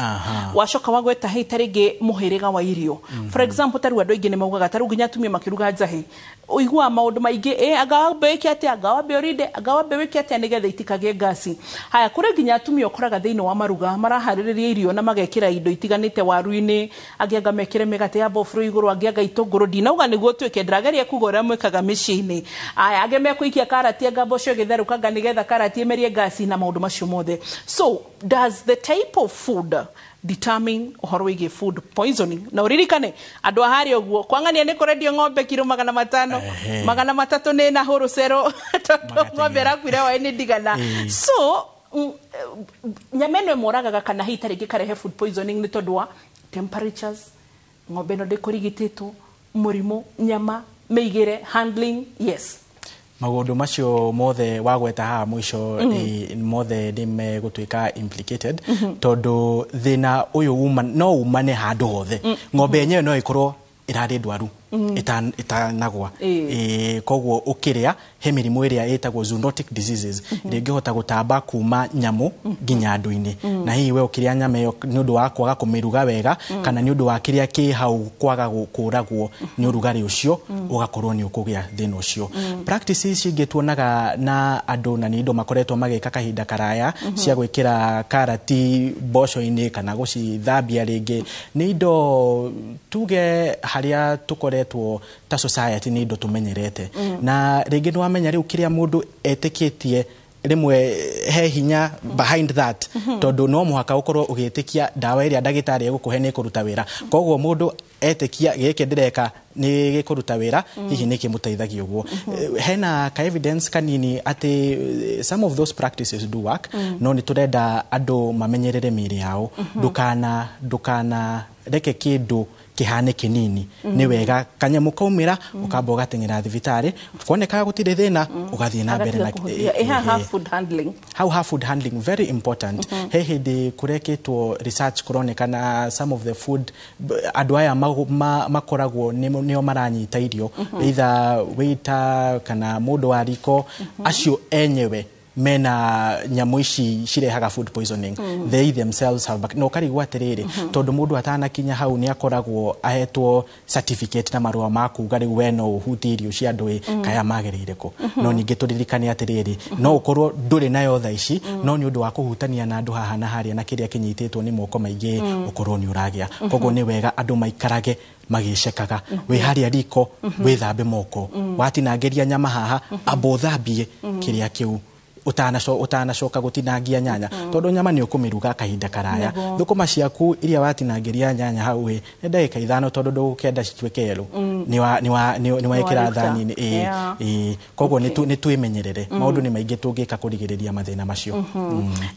wacoka wagweta hei ta rĩngĩ mũhĩrĩga wa irio. For example, ta rĩu andũ aingĩ nĩ maugaga, ta rĩu nginya atumia makĩruga njahĩ, ũiguaga maũndũ maingĩ, anga wambe wĩke atĩa, anga wambe ũrinde, anga wambe wĩke atĩa nĩgetha itikagĩe ngasi. Haya, kũrĩ nginya atumia ũkoraga thĩinĩ wa maruga maraharĩrĩria irio na magekĩra indo itiganĩte waru-inĩ, angĩ anga mekĩre mĩgate ya bofro igũrũ, angĩ anga itũngũrũ. Ndinauga nĩguo tuĩke, ndĩrageria kuga ũrĩa mwĩkaga mĩciĩ-inĩ. Aya, angĩ mekũikia karati, anga mboco ĩgĩtherũkanga nĩgetha karati ĩmerie ngasi na maũndũ macio mothe. So does the type of food determine ũhoro wĩgiĩ food poisoning? Na ũririkane andũ a harĩa ũguo kwang'ania nĩ kũrendio ng'ombe kiro 500, 300 nĩ na hũrũcero, tondũ ng'ombe ĩrakuire hwaĩ-inĩ ndigana. So nyama ĩno ĩmoragaga kana hihi ta rĩngĩ karehe food poisoning nĩ tondũ wa temperatures, ng'ombe ĩno ndĩkũrigitĩtwo, mũrimũ, nyama, mĩigĩre, handling. Yes. Maũndũ macio mothe wagweta haha mũico, mothe nĩ megũtuĩka implicated, tondũ thĩna ũyũ no umane handũ hothe. Ng'ombe yenyewe no ĩkorwo ĩrarĩ ndwaru ĩtanagwa. Koguo ũkĩrĩa, he mĩrimũ ĩrĩa ĩtagwo zoonotic diseases, ĩrĩa ĩngĩhota gũtamba kuma nyamũ nginya andũ-inĩ. Na hihi we ũkĩrĩa nyama ĩyo, nĩ ũndũ wa kwaga kũmĩruga wega, kana nĩ ũndũ wa kĩrĩa kĩ hau kwaga kũragwo nĩ ũrugarĩ ũcio, ũgakorwo nĩ ũkũgĩa thĩna ũcio. Practices ingĩ tuonaga na andũ, na nĩ indo makoretwo magĩka kahinda karaya, cia gwĩkĩra karati mboco-inĩ kana gũcithambia rĩngĩ, nĩ indo tuge harĩa tũkoretwo ta society nĩ indo tũmenyerete. Na rĩngĩ nĩ wamenya rĩu kĩrĩa mũndũ etĩkĩtie, rĩmwe he hinya behind that, tondũ no mũhaka ũkorwo ũgĩtĩkia ndawa ĩrĩa ndagĩtarĩ egũkũhe nĩ ĩkũruta wĩra. Koguo mũndũ etĩkia gĩkĩ ndĩreka nĩ gĩkũruta wĩra, hihi nĩ kĩmũteithagia ũguo. Hena ka evidence kanini atĩ some of those practices do work, no nĩ tũrenda andũ mamenyerere mĩĩrĩ yao. Ndũkana reke kĩndũ kĩhane kĩnini. Nĩ wega kanyamũ kaumĩra, ũkamba ũgateng'era thibitarĩ, kuonekaga gũtirĩ thĩna, ũgathiĩ na mbere na Agatiga kũhũthia. Ĩha food handling. How have food handling, very important. He hĩndĩ kũrekĩtwo research, kũronekana some of the food andũ aya makoragwo nĩo maranyita irio, either waiter kana mũndũ wa riko, acio enyewe mena nyamũ ici cirehaga food poisoning. They themselves have na ũkarigwo atĩrĩrĩ, tondũ mũndũ atanakinya hau nĩ akoragwo ahetwo certificate na marũa ma kuga rĩu we no ũhutie irio cia andũ ĩ, kaya magĩrĩire kũ. No ningĩ tũririkane atĩrĩrĩ, no ũkorwo ndũrĩ nayo thaa ici, no nĩ ũndũ wa kũhutania na andũ haha na harĩa na kĩrĩa kĩnyitĩtwo nĩ moko maingĩ, ũkorwo nĩ ũragĩa. Koguo nĩ wega andũ maikarage magĩcekaga. Wĩ harĩa riko, wĩthambe moko. Watinangĩria nyama haha, amba ũthambie kĩrĩa kĩu ũtanacoka gũtinangia nyanya, tondũ nyama nĩ ũkũmĩruga kahinda karaya. Thũkũma ciaku iria watinangĩria nyanya hau ĩ, nĩ ndagĩka 5, tondũ ndũgũkĩenda cituĩke yerũ, nĩ wekĩra Nĩ waruta. thani-inĩ. Ĩ, ĩ. Koguo nĩ twĩmenyerere. Maũndũ nĩ maingĩ tũngĩka kũrigĩrĩria mathĩna macio.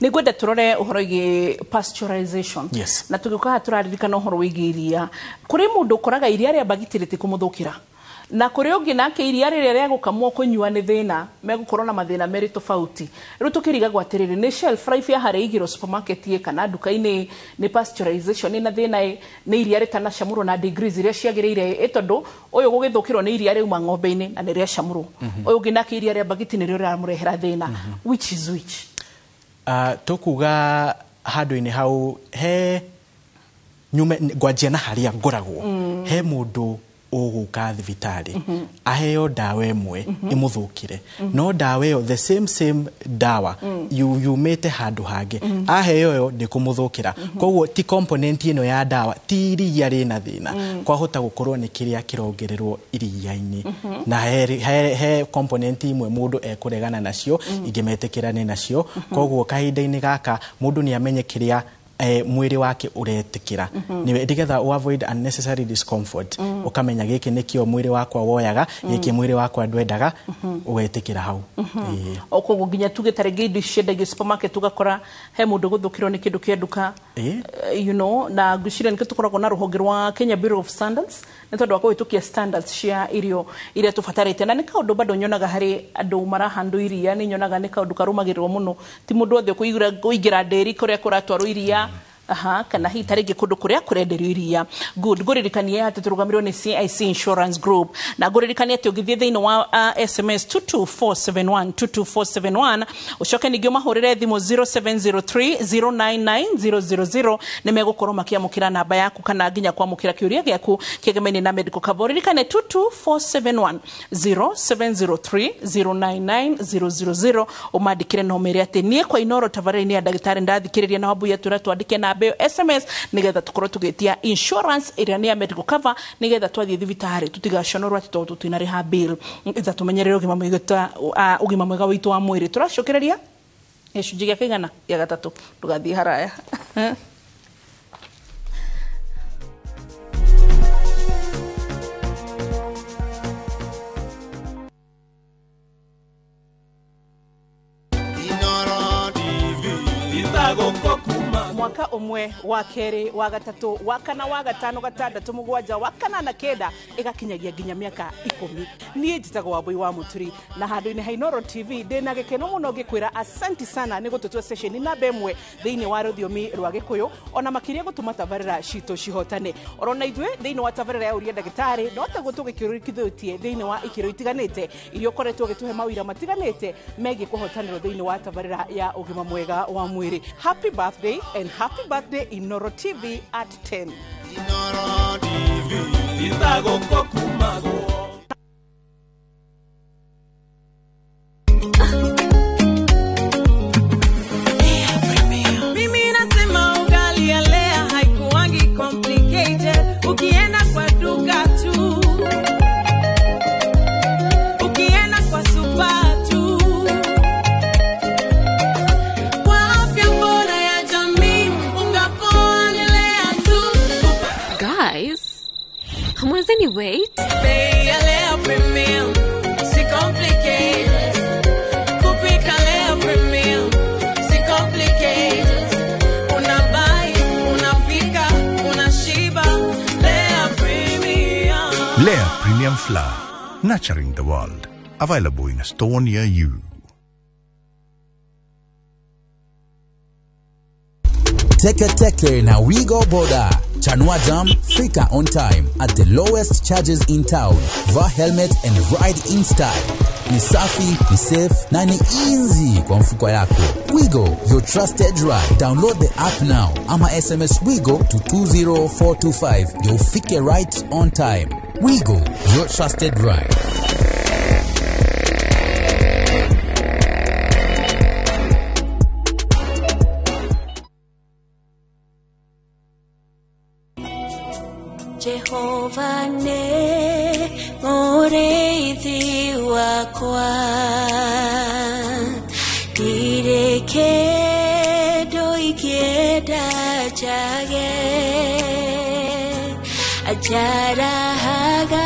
Nĩ ngwenda tũrore ũhoro wĩgiĩ pasteurization. Yes. Na tũgĩũka haha tũraririkana ũhoro wĩgiĩ iria. Kũrĩ mũndũ ũkoraga iria rĩa mbagiti rĩtikũmũthũkĩra, na kũrĩ ũngĩ nake iria rĩrĩa rĩa gũkamwo kũnyua nĩ thĩna, megũkorwo na mathĩna merĩ tofauti. Rĩu tũkĩrigagwo atĩrĩrĩ, nĩ shelf life ya harĩa igĩrwo supermarket ĩ kana nduka-inĩ nĩ pasteurization ĩna thĩna ĩ, nĩ iria rĩtanacamũrwo na degrees iria ciagĩrĩire ĩ, tondũ ũyũ gũgĩthũkĩrwo nĩ iria rĩuma ng'ombe-inĩ na nĩ rĩacamũrwo, ũyũ ũngĩ nake iria rĩa mbagiti nĩrĩo rĩramũrehera thĩna. Which is which? Tũkuga handũ-inĩ hau he nyume ngwanjia na harĩa ngoragwo. He mũndũ ũgũka thibitarĩ aheo ndawa ĩmwe ĩmũthũkĩre, no ndawa ĩyo, the same same ndawa, yumĩte handũ hangĩ, aheo ĩyo ndĩkũmũthũkĩra. Koguo ti component ĩno ya ndawa, ti iria rĩna thĩna, kwahota gũkorwo nĩ kĩrĩa kĩrongererwo iria-inĩ. Na he component imwe mũndũ ekũregana nacio, ingĩ metĩkĩrane nacio. Koguo kahinda-inĩ gaka mũndũ nĩ amenye kĩrĩa mwĩrĩ wake ũretĩkĩra, nĩgetha ũ avoid unnecessary discomfort. Ũkamenya gĩkĩ nĩkĩo mwĩrĩ wakwa woyaga, gĩkĩ mwĩrĩ wakwa ndwendaga, ũgetĩkĩra hau. Ĩĩ. O koguo nginya tuge ta rĩngĩ indo ici ciendagio supermarket, ũgakora he mũndũ gũthũkĩrwo nĩ kĩndũ kĩa nduka. Na ngwĩciria nĩkĩo tũkoragwo na rũhonge rwa Kenya Bureau of Standards, nĩ tondũ wa kũhĩtũkia standards cia irio iria tũbatarĩte. Na nĩ kaũndũ bado nyonaga harĩ andũ marahandwo iria, nĩ nyonaga nĩ kaũndũ karũmagĩrĩrwo mũno. Ti mũndũ wothe kũingĩra ndĩri kũrĩa kũratwarwo iria, aha, kana hihi tarĩngĩ kũndũ kũrĩa kũrenderio iria. Good. Ngũririkanie atĩ tũrũgamĩrĩrwo nĩ CIC Insurance Group, na ngũririkanie atĩ ũngĩthiĩ thĩinĩ wa SMS 22471, 22471, ũcoke ningĩ ũmahũrĩre thimũ 0703 099 000, nĩ megũkorwo makĩamũkĩra namba yaku kana nginya kwamũkĩra kĩũria gĩaku kĩegemainie na medical cover. Ũririkane 22471, 0703 099 000, ũmandĩkĩre na ũmere atĩ niĩ kwa Inoro tabarĩra-inĩ ya ndagĩtarĩ ndathikĩrĩria na Wambui atwĩra twandĩke namba ĩyo SMS nĩgetha tũkorwo tũgĩtia insurance ĩrĩa nĩ ya medical cover, nĩgetha twathiĩ thibitarĩ tũtigaconorwo atĩ tondũ tũtinarĩha bill, nĩgetha tũmenyerere ũgima mwega ũgima mwega witũ wa mwĩrĩ. Tũracokereria gĩcunjĩ gĩa kĩigana gĩa gatatũ, ndũgathiĩ haraya. Mwaka ũmwe, wa kerĩ, wa gatatũ, wa kana, wa gatano, gatandatũ, mũgwanja, wa kanana, kenda, ĩgakinyagia nginya mĩaka 10. Niĩ njĩtagwo Wambui wa Mũturi, na handũ-inĩ ha Inooro TV ndĩna gĩkeno mũno ngĩkwĩra asanti sana nĩ gũtũtua station namba 1 thĩinĩ wa rũthiomi rwa Gĩkũyũ, ona makĩria gũtũma tabarĩra citũ cihotane. Orona ithuĩ thĩinĩ wa tabarĩra ya Ũria Ndagĩtarĩ no taguo tũgĩkĩrũkithĩtie thĩinĩ wa ikĩro itiganĩte iria ũkoretwo ũgĩtũhe mawĩra matiganĩte megiĩ kũhotanĩrwo thĩinĩ wa tabarĩra ya ũgima mwega wa mwĩrĩ. Happy birthday and happy birthday Inooro TV at 10. Inooro TV itagokokumagwo. Mimi nasema ugali ya Lea haikuangi complicated. Ukienda kwa duka tu, ukienda kwa super tu, kwa afya bora ya jamii, unga poa ni Lea tu. Guys, hamwezi ni wait? Bei ya Lea Premium, si complicated. Kupika Lea Premium, si complicated. Unabuy, unapika, unashiba, Lea Premium. Lea Premium Flour, nurturing the world. Available in a store near you. Teke Teke na Wigo Boda. Chanua Jam, fika on time at the lowest charges in town. Vaa helmet and ride in style. Ni safi, ni safe na ni easy kwa mfuko yako. Wigo, your trusted ride. Download the app now ama SMS Wigo to 20425. Ndio ufike right on time. Wigo, your trusted ride. Jehova ne mũrĩithi wakwa, ndirĩ kĩndũ ingĩenda njage, anjarahaga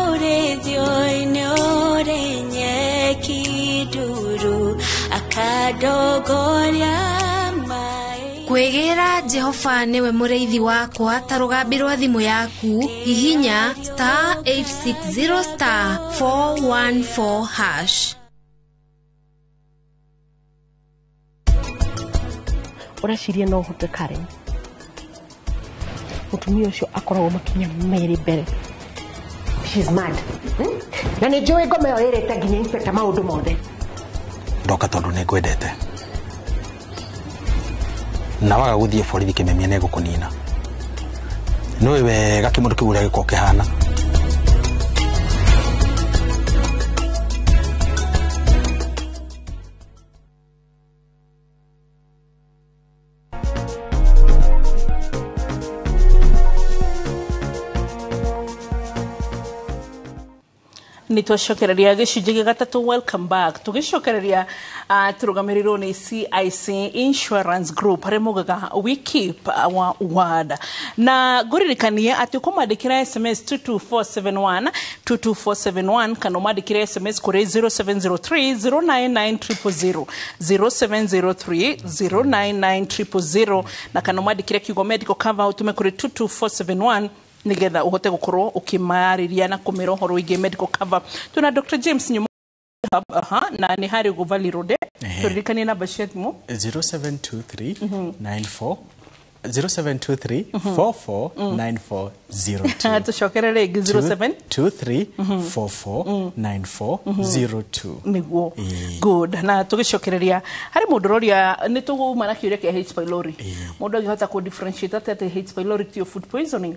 ũrĩithio-inĩ ũrĩ nyeki nduru, akandongoria. Kwĩgĩra Jehova nĩwe mũrĩithi wakwa ta rũgambi rwa thimũ yaku, hihinya star 860 star 414 hash. Ũreciria no ũhote Karen? Mũtumia ũcio akoragwo makinya merĩ mbere. She's mad. Na nĩ njũĩ ngoma ĩyo ĩrĩte nginya inspector maũndũ mothe. Ndoka tondũ nĩ ngwendete. Na waga guthie borithi kimemia ne gukunina niwe wega kimundu kiu uria giko kihana. Nitwacokereria gĩcunjĩ gĩa gatatũ. Welcome back. Tũgĩcokereria tũrũgamĩrĩirwo nĩ CIC Insurance Group harĩa maugaga we keep our word, na ngũririkanie atĩ ũkũmandĩkĩra SMS 22471 22471 kana ũmandĩkĩre SMS kũrĩ 0703 099000 0703 099000 na kana ũmandĩkĩre kiugo medical cover ũtũme kũrĩ 22471 nigetha uhote gukorwo ukimarĩria na kumĩra ũhoro wĩgiĩ medical cover. Tuna Dr. James Nyumo na nĩ harĩ ũguo Valley Road. Tũririkanie namba cia thimũ 0723 94 0723 44 9402. Tũcokere rĩngĩ 0723 44 9402. Nĩguo. Good. Na tũgĩcokereria harĩ mũndũ ũroria nĩ tũgũma na kĩũria kĩa H pylori. Mũndũ angĩhota kũ differentiate atĩa H pylori tiyo food poisoning?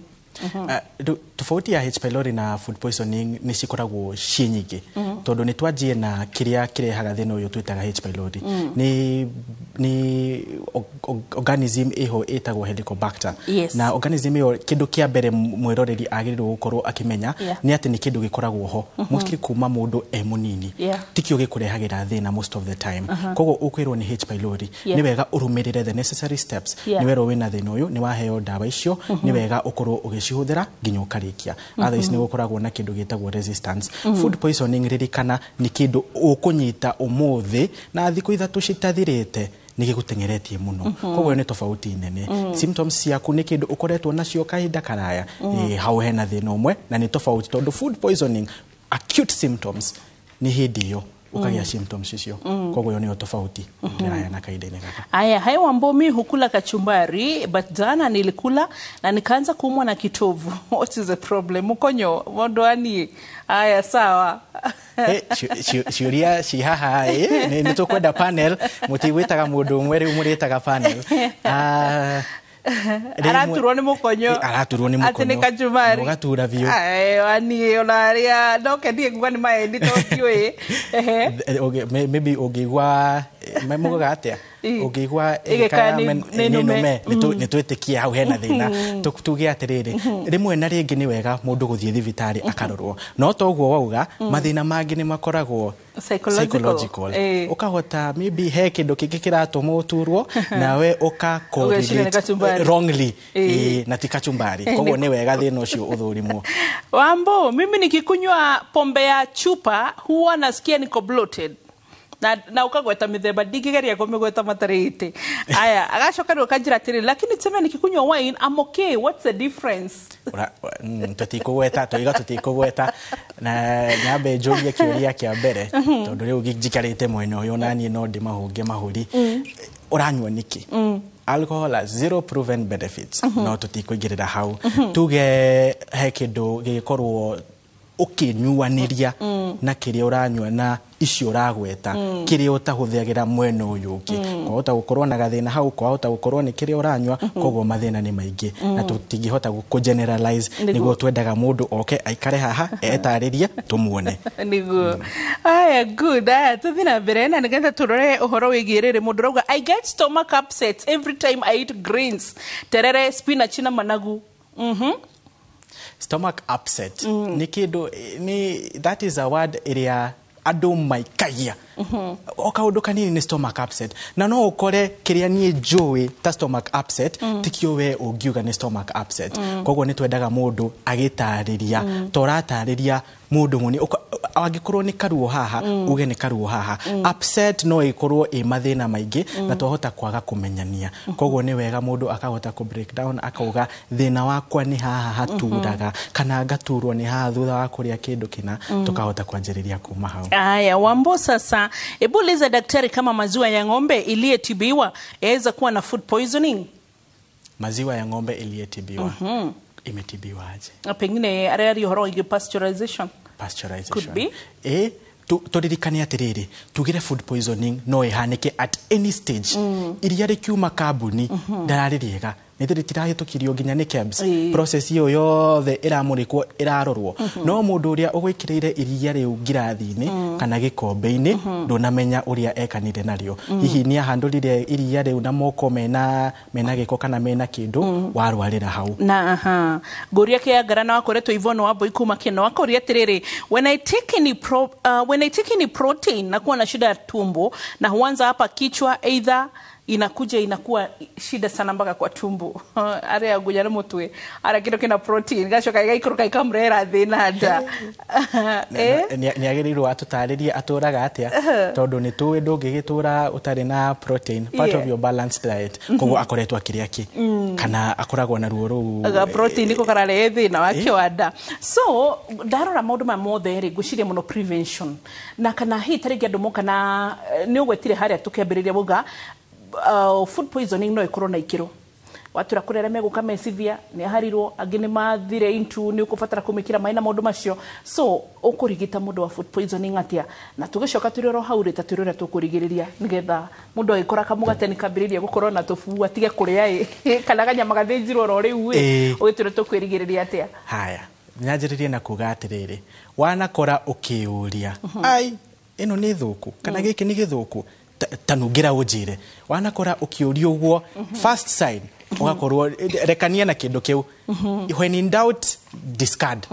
Tofauti ya H pylori na food poisoning nĩ cikoragwo ciĩ nyingĩ, tondũ nĩ twanjie na kĩrĩa kĩrehaga thĩna ũyũ twĩtaga H pylori. Nĩ organism ĩho ĩtagwo Helicobacter. Na organism ĩyo kĩndũ kĩa mbere mwĩroreri agĩrĩirwo gũkorwo akĩmenya nĩ atĩ nĩ kĩndũ gĩkoragwo ho mostly kuma mũndũ e mũnini, tikĩo gĩkũrehagĩra thĩna most of the time. Koguo ũkwĩrwo nĩ H pylori, nĩ wega ũrũmĩrĩre the necessary steps. Nĩ werwo wĩna thĩna ũyũ, nĩ waheo ndawa icio, nĩ wega ũkorwo ũgĩcihũthĩra nginya ũkarĩkia. Otherwise nĩ gũkoragwo na kĩndũ gĩtagwo resistance. Food poisoning, ririkana, nĩ kĩndũ ũkũnyita ũmũthĩ na thikũ 3 citathirĩte nĩ gĩgũteng'eretie mũno. Koguo nĩ tofauti nene. Symptoms ciaku nĩ kĩndũ ũkoretwo nacio kahinda karaya, hau hena thĩna ũmwe na nĩ tofauti tondũ food poisoning acute symptoms nĩ hĩndĩ ĩyo ũkagĩa symptoms icio. Koguo ĩyo nĩyo tofauti ndĩraheana kahinda-inĩ gaka. Aya, hai Wambo, mi hukula kachumbari but jana nilikula na nikaanza kuumwa na kitovu. What is the problem? Mukonyo mondoani. Aya, sawa. Ciũria ci haha ĩ nĩ tũkwenda panel, mũtigwĩtaga mũndũ ũmwe rĩu mũrĩtaga panel. Araturwo nĩ mũkonyo. Araturwo nĩ mũkonyo. Atĩ nĩ kachumbari. Ũgatura biũ. Ayo, ona arĩa no kendiĩ nguga nĩ maendi to ndiũĩ. Maybe ũngĩigua mugaga atĩa? Ũngĩigua ĩgĩkaya nĩ nũme, nĩ twĩtĩkie hau hena thĩna. Tuge atĩrĩrĩ, rĩmwe na rĩngĩ nĩ wega mũndũ gũthiĩ thibitarĩ akarorwo, no toguo wauga mathĩna mangĩ nĩ makoragwo psychological. Ũkahota maybe he kĩndũ kĩngĩ kĩratũma ũturwo nawe ũka correlate wrongly na ti kachumbari. Koguo nĩ wega thĩna ũcio ũthũrimwo. Wambo, mimi nikikunywa pombe ya chupa huwa nasikia niko bloated. Na ukagweta mithemba ndingĩgeria kũmĩgweta matarĩte. Aya, agacoka rĩu akanjĩra atĩrĩrĩ, lakini tuseme nikikunywa wine I'm okay, what's the difference? Tũtikũgweta, tũiga tũtikũgweta. Na nyambe njũrie kĩũria kĩa mbere tondũ rĩu njikarĩte mwena ũyũ na niĩ no ndĩmahũnge mahũri. Ũranyua nĩkĩ? Alcohol has zero proven benefits. No tũtikũingĩrĩra hau. Tuge he kĩndũ gĩgĩkorwo ũkĩnyuanĩria na kĩrĩa ũranyua na icio ũragweta, kĩrĩa ũtahũthagĩra mwena ũyũ ũngĩ, kwahota gũkorwo na gathĩna hau, kwahota gũkorwo nĩ kĩrĩa ũranyua. Koguo mathĩna nĩ maingĩ na tũtingĩhota kũ generalize. Nĩguo twendaga mũndũ oke aikare haha etarĩrie tũmuone. Nĩguo. Aya, good. Aya, tũthiĩ na mbere na nĩgetha tũrore ũhoro wĩgiĩ rĩrĩ. Mũndũ ũrauga I get stomach upsets every time I eat greens, terere, spinach na managu. Stomach upset nĩ kĩndũ nĩ, that is a word ĩrĩa andũ maikagia o kaũndũ kanini nĩ stomach upset, na no ũkore kĩrĩa niĩ njũĩ ta stomach upset tikio we ũngiuga nĩ stomach upset. Koguo nĩ twendaga mũndũ agĩtarĩria, ta ũratarĩria mũndũ mũni, angĩkorwo nĩ karuo haha uge nĩ karuo haha. Upset no ĩkorwo ĩ mathĩna maingĩ na twahota kwaga kũmenyania. Koguo nĩ wega mũndũ akahota kũ break down akauga thĩna wakwa nĩ haha haturaga, kana ngaturwo nĩ haha thutha wa kũrĩa kĩndũ kĩna, tukahota kwanjĩrĩria kuma hau. Aya, Wambo, sasa hebu uliza daktari kama maziwa ya ng'ombe iliyetibiwa yaweza kuwa na food poisoning. Maziwa ya ng'ombe iliyetibiwa imetibiwa aje? Pengine arĩa ũhoro wĩgiĩ pasteurization. Pasteurization. Could be. Tũririkane atĩrĩrĩ, tugire food poisoning no ĩhanĩke at any stage. Iria rĩkiuma kambuni ndararĩ rĩega, nĩ rĩtirahĩtũkirio nginya nĩ KEBS. Process ĩyo yothe ĩramũrĩkwo, ĩrarorwo. No mũndũ ũrĩa ũgwĩkĩrĩire iria rĩu ngirathi-inĩ kana gĩkombe-inĩ ndũnamenya ũrĩa ekanire narĩo. Hihi nĩ ahandũrire iria rĩu na moko mena gĩko kana mena kĩndũ, warwarĩra hau. Na aha, ngũria kĩa na wakoretwo Yvonne Wambui kuma Kĩno akũria atĩrĩrĩ, when I take any protein nakuwa na shida ya tumbo na huanza hapa kichwa, either inakuja inakuwa shida sana mpaka kwa tumbo. Aria aguja na mutwe ara kindu kina protein gacoka igaikũrũka ikamurehera thĩna nda. Nĩ agĩrĩirwo atũtarĩrie atũraga atĩa, tondũ nĩ tũĩ ndũngĩgĩtũra ũtarĩ na protein, part of your balanced diet. Koguo akoretwo akĩrĩa kĩ, kana akoragwo na ruo rũu ga protein niko kararehe thĩna wake wa nda. So ndarora maũndũ maya mothe rĩ, ngwĩciria mũno prevention na kana hihi ta rĩngĩ andũ moka na nĩ ũgwetire harĩa tũkĩambĩrĩria wauga food poisoning no ikorwo na ikĩro watura kũrĩa arĩa megũka mecivia nĩ aharirwo, angĩ nĩ mathire into nĩ ũkũbatara kũmĩkĩra maĩ na maũndũ macio. So ũkũrigita mũndũ wa food poisoning atĩa? Na tũgĩcoka tũrĩ oro hau rĩ, ta twĩre ũrĩa tũkũrigĩrĩria nĩgetha mũndũ agĩkora kamũgate nĩ kambĩrĩria gũkorwo na tũbuu atige kũrĩa ĩ, kana kanyama gathĩnjirwo oro rĩu ĩ, ũgĩtwĩre tũkwĩrigĩrĩria atĩa? Haya, nyanjĩrĩrie na kuga atĩrĩrĩ, wanakora ũkĩũria ai ĩno nĩ thũku kana gĩkĩ nĩ gĩthũku, tanungira ũnjĩre. Wanakora ũkĩũria ũguo, first sign ũgakorwo rekania na kĩndũ kĩu. When in doubt, discard.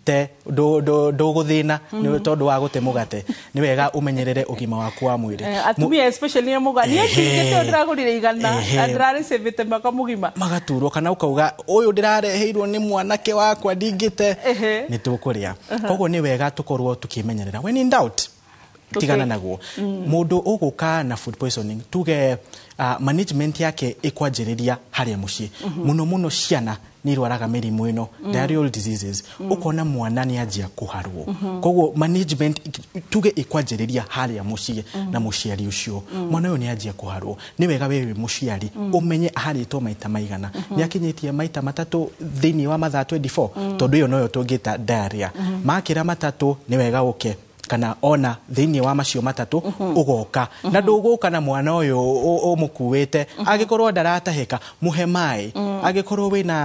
Te ndũgũthĩna nĩ tondũ wa gũte mũgate. Nĩ wega ũmenyerere ũgima waku wa mwĩrĩ. Atumia especially nĩ mũga niĩ ndingĩte ndĩragũrire 100 na ndĩrarĩcĩvĩte mwaka mũgima magaturwo, kana ũkauga ũyũ ndĩrareheirwo nĩ mwanake wakwa ndingĩte, nĩ tũkũrĩa. Koguo nĩ wega tũkorwo tũkĩmenyerera. When in doubt, Tigana naguo. Mũndũ ũgũka na food poisoning, tuge management yake ĩkwanjĩrĩria harĩa mũciĩ. Mũno mũno ciana nĩ irwaraga mĩrimũ ĩno, diarrheal diseases. Ũkona mwana nĩ anjia kũharwo. Koguo management tuge ĩkwanjĩrĩria harĩa mũciĩ na mũciari ũcio. Mwana ũyũ nĩ anjia kũharwo, nĩ wega wewe wĩ mũciari ũmenye aharĩtwo maita maigana, nĩ akinyĩtie maita 3 thĩinĩ wa mathaa 24, tondũ ĩyo noyo tũngĩta diarrhea. Makĩra 3 nĩ wega ũke, kana ona thĩinĩ wa macio 3 ũgoka. Na ndũgũka na mwana ũyũ ũmũkuĩte, angĩkorwo ndaratahĩka mũhe maĩ, angĩkorwo wĩna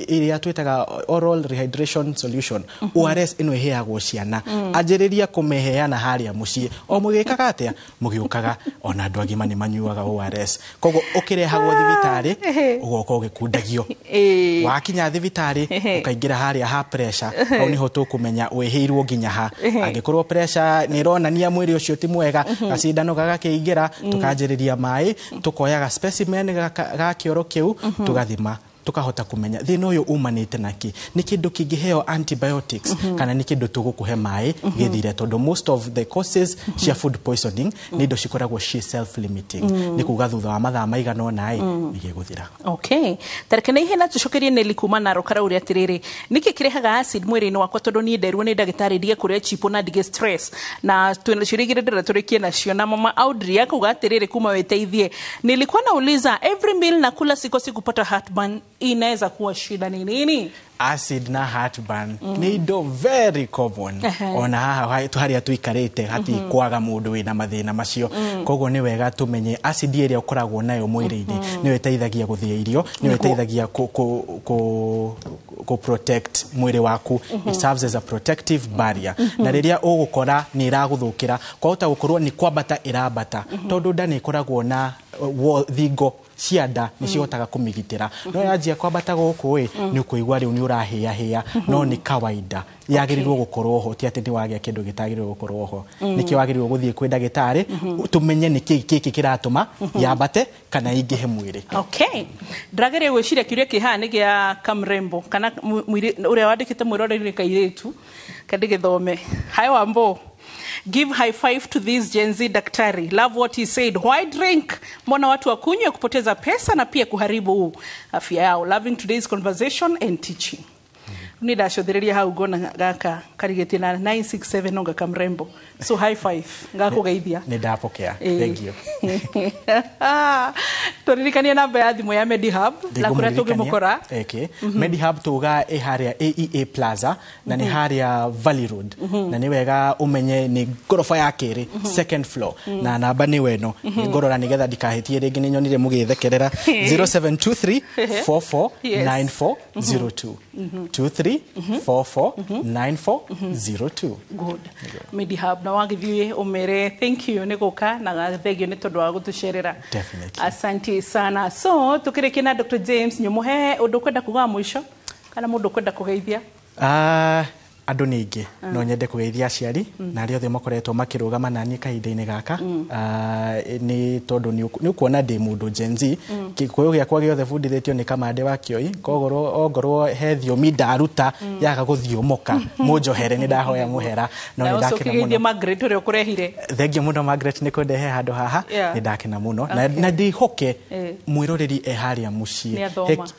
ĩrĩa twĩtaga oral rehydration solution, ORS ĩno ĩheagwo ciana, anjĩrĩria kũmĩheana harĩa mũciĩ. O mũgĩkaga atĩa? Mũgĩũkaga, ona andũ agima nĩ manyuaga ORS. Koguo ũkĩrehagwo thibitarĩ ũgoka ũgĩkundagio. Wakinya thibitarĩ ũkaingĩra harĩa ha pressure, hau nĩho tũkũmenya wĩhĩirwo nginya ha. Angĩkorwo pressure nĩ ĩronania mwĩrĩ ũcio ti mwega, gacindano gagakĩingĩra, tũkanjĩrĩria maĩ, tũkoyaga specimen ga kĩoro kĩu, tũgathima, tukahota kumenya thĩna ũyũ umanĩte naki, nĩ kĩndũ kĩngĩheo antibiotics kana nĩ kĩndũ tũgũkũhe maĩ gĩthire, tondũ most of the causes cia food poisoning nĩ indo cikoragwo ci self limiting, nĩ kuga thutha wa mathaa maigana ũna nĩ gĩgũthira. Okay, tareke na ihenya tũcokerie Nelly kuma Narok arauria atĩrĩrĩ, nĩkĩ kĩrehaga acid mwĩrĩ-inĩ wakwa tondũ niĩ nderirwo nĩ ndagĩtarĩ ndige kũrĩa chipo na ndige stress, na twĩna ciũria igĩrĩ ndĩrenda tũrĩkie nacio. Na mama Audrey akauga atĩrĩrĩ, kuma wĩteithie, nilikuwa nauliza every meal nakula sikosi kupata heartburn, inaweza kuwa shida ni nini? Acid na heartburn nĩ indo very common. Ona haha harĩa tũikarĩte hatikwaga mũndũ wĩna mathĩna macio. Koguo nĩ wega tũmenye acid ĩrĩa ũkoragwo nayo mwĩrĩ-inĩ nĩyo ĩteithagia gũthĩa irio, nĩyo ĩteithagia kũ protect mwĩrĩ waku. It serves as a protective barrier. Na rĩrĩa ũgũkora nĩ ĩragũthũkĩra, kwahota gũkorwo nĩ kwambata ĩrambata, tondũ nda nĩ ĩkoragwo na thingo cia nda nĩ cihotaga kũmĩgitĩra. No yanjia kwambata gũkũ ĩ, nĩ ũkũigua rĩu nĩ ũrahĩahĩa, no nĩ kawaida. Yagĩrĩirwo gũkorwo ho, ti atĩ nĩ wagĩa kĩndũ gĩtagĩrĩirwo gũkorwo ho. Nĩkĩo wagĩrĩirwo gũthiĩ kwĩ ndagĩtarĩ tũmenye nĩkĩ gĩkĩ kĩratũma yambate kana ingĩhe mwĩrĩ. Okay, ndĩrageria gwĩciria kĩũria kĩ haha nĩ gĩa Kamrembo kana ũrĩa wandĩkĩte mwĩroreri nĩ kairĩtu kandĩgĩthome. Hi Wambo. Give high five to this Gen Z daktari. Love what he said. Why drink? Mbona watu wakunywe kupoteza pesa na pia kuharibu afya yao. Loving today's conversation and teaching. Ni ndacũthĩrĩria hau ngona gaka karigĩtie na 967 nonga Kamrembo. So high five. Ngakũgeithia. Nĩ ndapokea. Thank you. Tũririkanie namba ya thimũ ya Medihub na kũrĩa tũngĩmũkora. Okay. Medihub tuga ĩ harĩa AEA Plaza na nĩ harĩa Valley Road. Na nĩ wega ũmenye nĩ ngoroba ya kerĩ, second floor. Na namba nĩ weno. Ngorora nĩgetha ndikahĩtie rĩngĩ, nĩ nyonire mũgĩthekerera. 0723 44 9402. 23 44 9402. Good. Medihub na wagĩthiĩ ũmere thank you nĩ gũka na thengio nĩ tondũ wa gũtũcerera. Definitely. Asante sana. So tukĩrĩkia na Dr. James Nyũmũhe, ũndũ ũkwenda kuga wa mũico kana mũndũ ũkwenda kũgeithia? Andũ nĩ aingĩ. No nyende kũgeithia aciari na arĩa othe makoretwo makĩrũgama naniĩ kahinda-inĩ gaka, nĩ tondũ nĩ ũkuona ndĩ mũndũ Gen Z. Gĩkũyũ gĩakwa gĩothe bundithĩtio nĩ Kamande wa Kĩoi, koguo ongorwo he thiomi ndaruta yaga gũthiomoka, mũnjohere, nĩ ndahoya mũhera. No nĩ ndakena mũno. Margaret ũrĩa ũkũrehire. Thengiũ mũno Margaret nĩ kũndehe handũ haha, nĩ ndakena mũno. Na ndĩhoke mwĩroreri e harĩa mũciĩ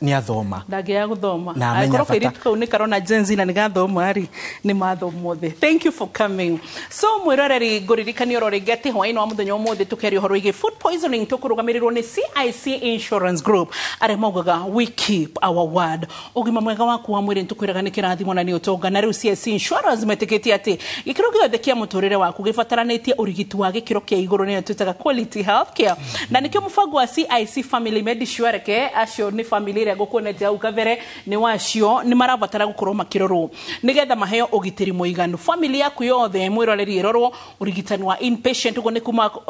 nĩ athoma. Ndangĩaga gũthoma. Angĩkorwo kairĩtu kau nĩ karona Gen Z na nĩ gathoma rĩ, nĩ mathomo mothe. Thank you for coming. So mwĩroreri, ngũririkania oro rĩngĩ atĩ hwaĩ-inĩ wa mũthenya ũmũthĩ tũkĩaria ũhoro wĩgiĩ food poisoning, tũkũrũgamĩrĩrwo nĩ CIC Insurance Group arĩa maugaga we keep our word. Ũgima mwega waku wa mwĩrĩ nĩtũkwĩraga nĩ kĩrathimo na nĩ ũtonga, na rĩu CIC Insurance metĩkĩtie atĩ gĩkĩro gĩothe kĩa mũtũrĩre waku gĩbataranĩtie ũrigiti wa gĩkĩro kĩa igũrũ, nĩyo twĩtaga quality health care. Na nĩkĩo mũbango wa CIC Family Medisure, reke acio nĩ family ĩrĩa ngũkuonete hau kabere, nĩ wacio nĩ marabatara gũkorwo makĩrorwo nĩgetha maheo ũgitĩri mũiganu. Family yaku yothe mwĩroreri ĩrorwo ũrigitani wa inpatient, ũguo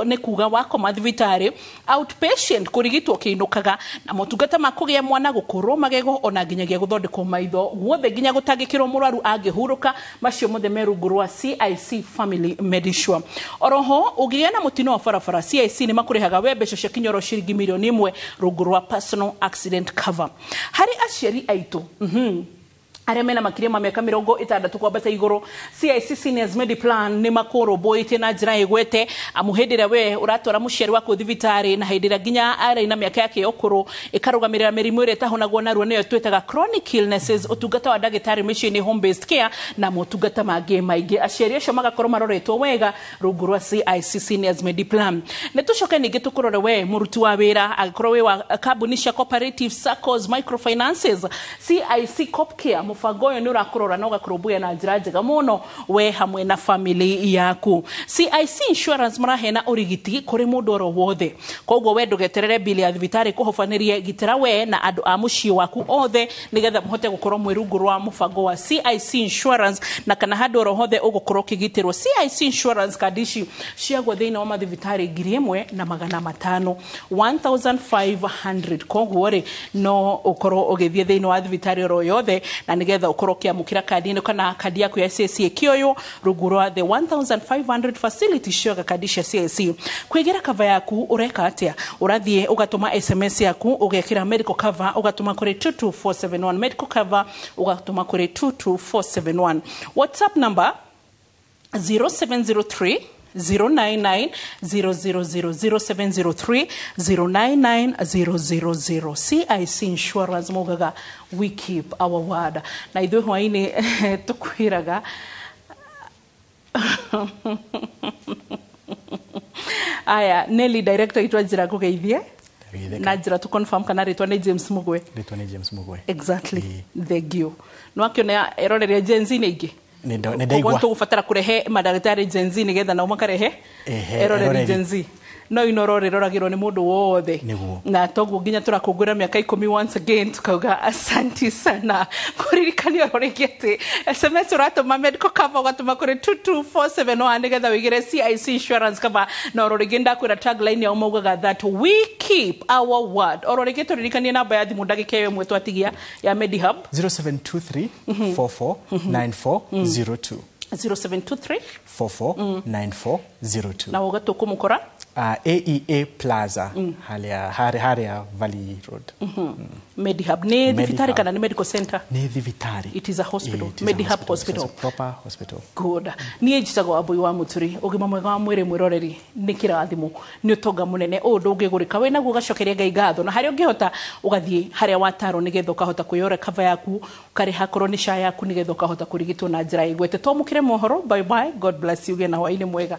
nĩ kuga wakoma thibitarĩ, outpatient kũrigitwo kĩinũkaga, na motungata ma kũgĩa mwana, gũkũrwo magego, ona nginyagia gũthondekwo maitho, guothe nginya gũtangĩkĩrwo mũrwaru angĩhurũka, macio mothe me rungu rwa CIC Family Medisure. Oroho ũngĩgĩa na mũtino wa barabara, CIC nĩ makũrĩhaga we mbeca cia kinyoro ciringi 1,000,000 rungu rwa personal accident cover. Harĩ aciari aitũ, Arĩa mena makĩria ma mĩaka 60 kwambata igũrũ, CIC Seniors Mediplan nĩ makũrũmbũĩtie na njĩra ĩgwete, amu hĩndĩ ĩrĩa we ũratwara mũciari waku thibitarĩ na hĩndĩ ĩrĩa nginya arĩ na mĩaka yake ya ũkũrũ ĩkarũgamĩrĩra mĩrimũ ĩrĩa ĩtahonagwo narua, nĩyo twĩtaga chronic illnesses, ũtungata wa ndagĩtarĩ mĩciĩ-inĩ, home based care, na motungata mangĩ maingĩ. Aciari acio magakorwo maroretwo wega rungu rwa CIC Seniors Mediplan. Nĩ tũcoke ningĩ tũkũrore we mũruti wa wĩra, angĩkorwo wĩ wa kambuni cia cooperative, SACCOs, microfinances, CIC Copcare mũbango ũyũ nĩ ũrakũrora na ũgakũrũmbũiya na njĩra njega mũno we hamwe na family yaku. CIC Insurance maraheana ũrigiti kũrĩ mũndũ oro wothe, koguo we ndũgeterere bili ya thibitarĩ kũhobanĩrie, gitĩra we na andũ a mũciĩ waku othe nĩgetha mũhote gũkorwo mwĩ rungu rwa mũbango wa CIC Insurance, na kana handũ oro hothe ũgũkorwo ũkĩgitĩrwo. CIC Insurance kandi ici ciagwo thĩinĩ wa mathibitarĩ 1500, 1500. Koguo rĩ, no ũkorwo ũgĩthiĩ thĩinĩ wa thibitarĩ oro yothe na nĩgetha ũkorwo ũkĩamũkĩra kandi ĩno kana kandi yaku ya CIC ĩkĩoywo rungu rwa the 1500 facility cioga kandi cia CIC. Kwĩgĩra cover yaku ũreka atĩa? Ũrathiĩ ũgatũma SMS yaku, ũgekĩra medical cover, ũgatũma kũrĩ 22471, medical cover ũgatũma kũrĩ 22471. WhatsApp number 0703 099 000, 0703 099 000. CIC Insurance maugaga we keep our word, na ithuĩ hwainĩ tũkwĩraga aya. Nelly, director itwa, njĩra ngũgeithie na njĩra tũ confirm kana rĩtwa nĩ James Mugwe. Rĩtwa nĩ James Mugwe. Exactly, thank you. No akĩona eroreria Gen Z nĩ ingĩ. Nĩ Koguo ndaigua. Tũgũbatara kũrehe mandagĩtarĩ Gen Z nĩgetha nao makarehe eroreri eroreri. Gen Z. No Inoro rĩroragĩrwo nĩ mũndũ wothe. Nĩguo. Na toguo nginya tũrakũngũĩra mĩaka 10 once again, tukauga asanti sana. Kũririkania oro rĩngĩ atĩ SMS ũratũma medical cover, ũgatũma kũrĩ 22471 nĩgetha wĩigĩre CIC Insurance cover. Na oro rĩngĩ ndakwĩra tagline yao maugaga that we keep our word. Oro rĩngĩ tũririkanie namba ya thimũ ndagĩka ĩyo ĩmwe twatigia ya Medihub. 0723 44 94 02. 0723 44 94 02. Na ũgatũkũmũkora? AEA Plaza, harĩa Valley Road. Medihub nĩ thibitarĩ Medihub. kana nĩ medical center? Nĩ thibitarĩ. It is a hospital. It is a Medihub hospital. hospital. It's a proper hospital. Good. Niĩ njĩtagwo Wambui wa Mũturi. Ũgima mwega wa mwĩrĩ, mwĩroreri, nĩ kĩrathimo, nĩ ũtonga mũnene ũũ ndũngĩgũrĩka. Wĩ naguo ũgacokeria Ngai ngatho, na harĩa ũngĩhota ũgathiĩ harĩa watarwo nĩgetha ũkahota kwĩyora cover yaku, ũkarĩha korwo nĩ SHA yaku, nĩgetha ũkahota kũrigitwo na njĩra ĩgwete. Twamũkĩre mohoro. Bye bye, God bless you, gĩa na hwaĩ-inĩ mwega.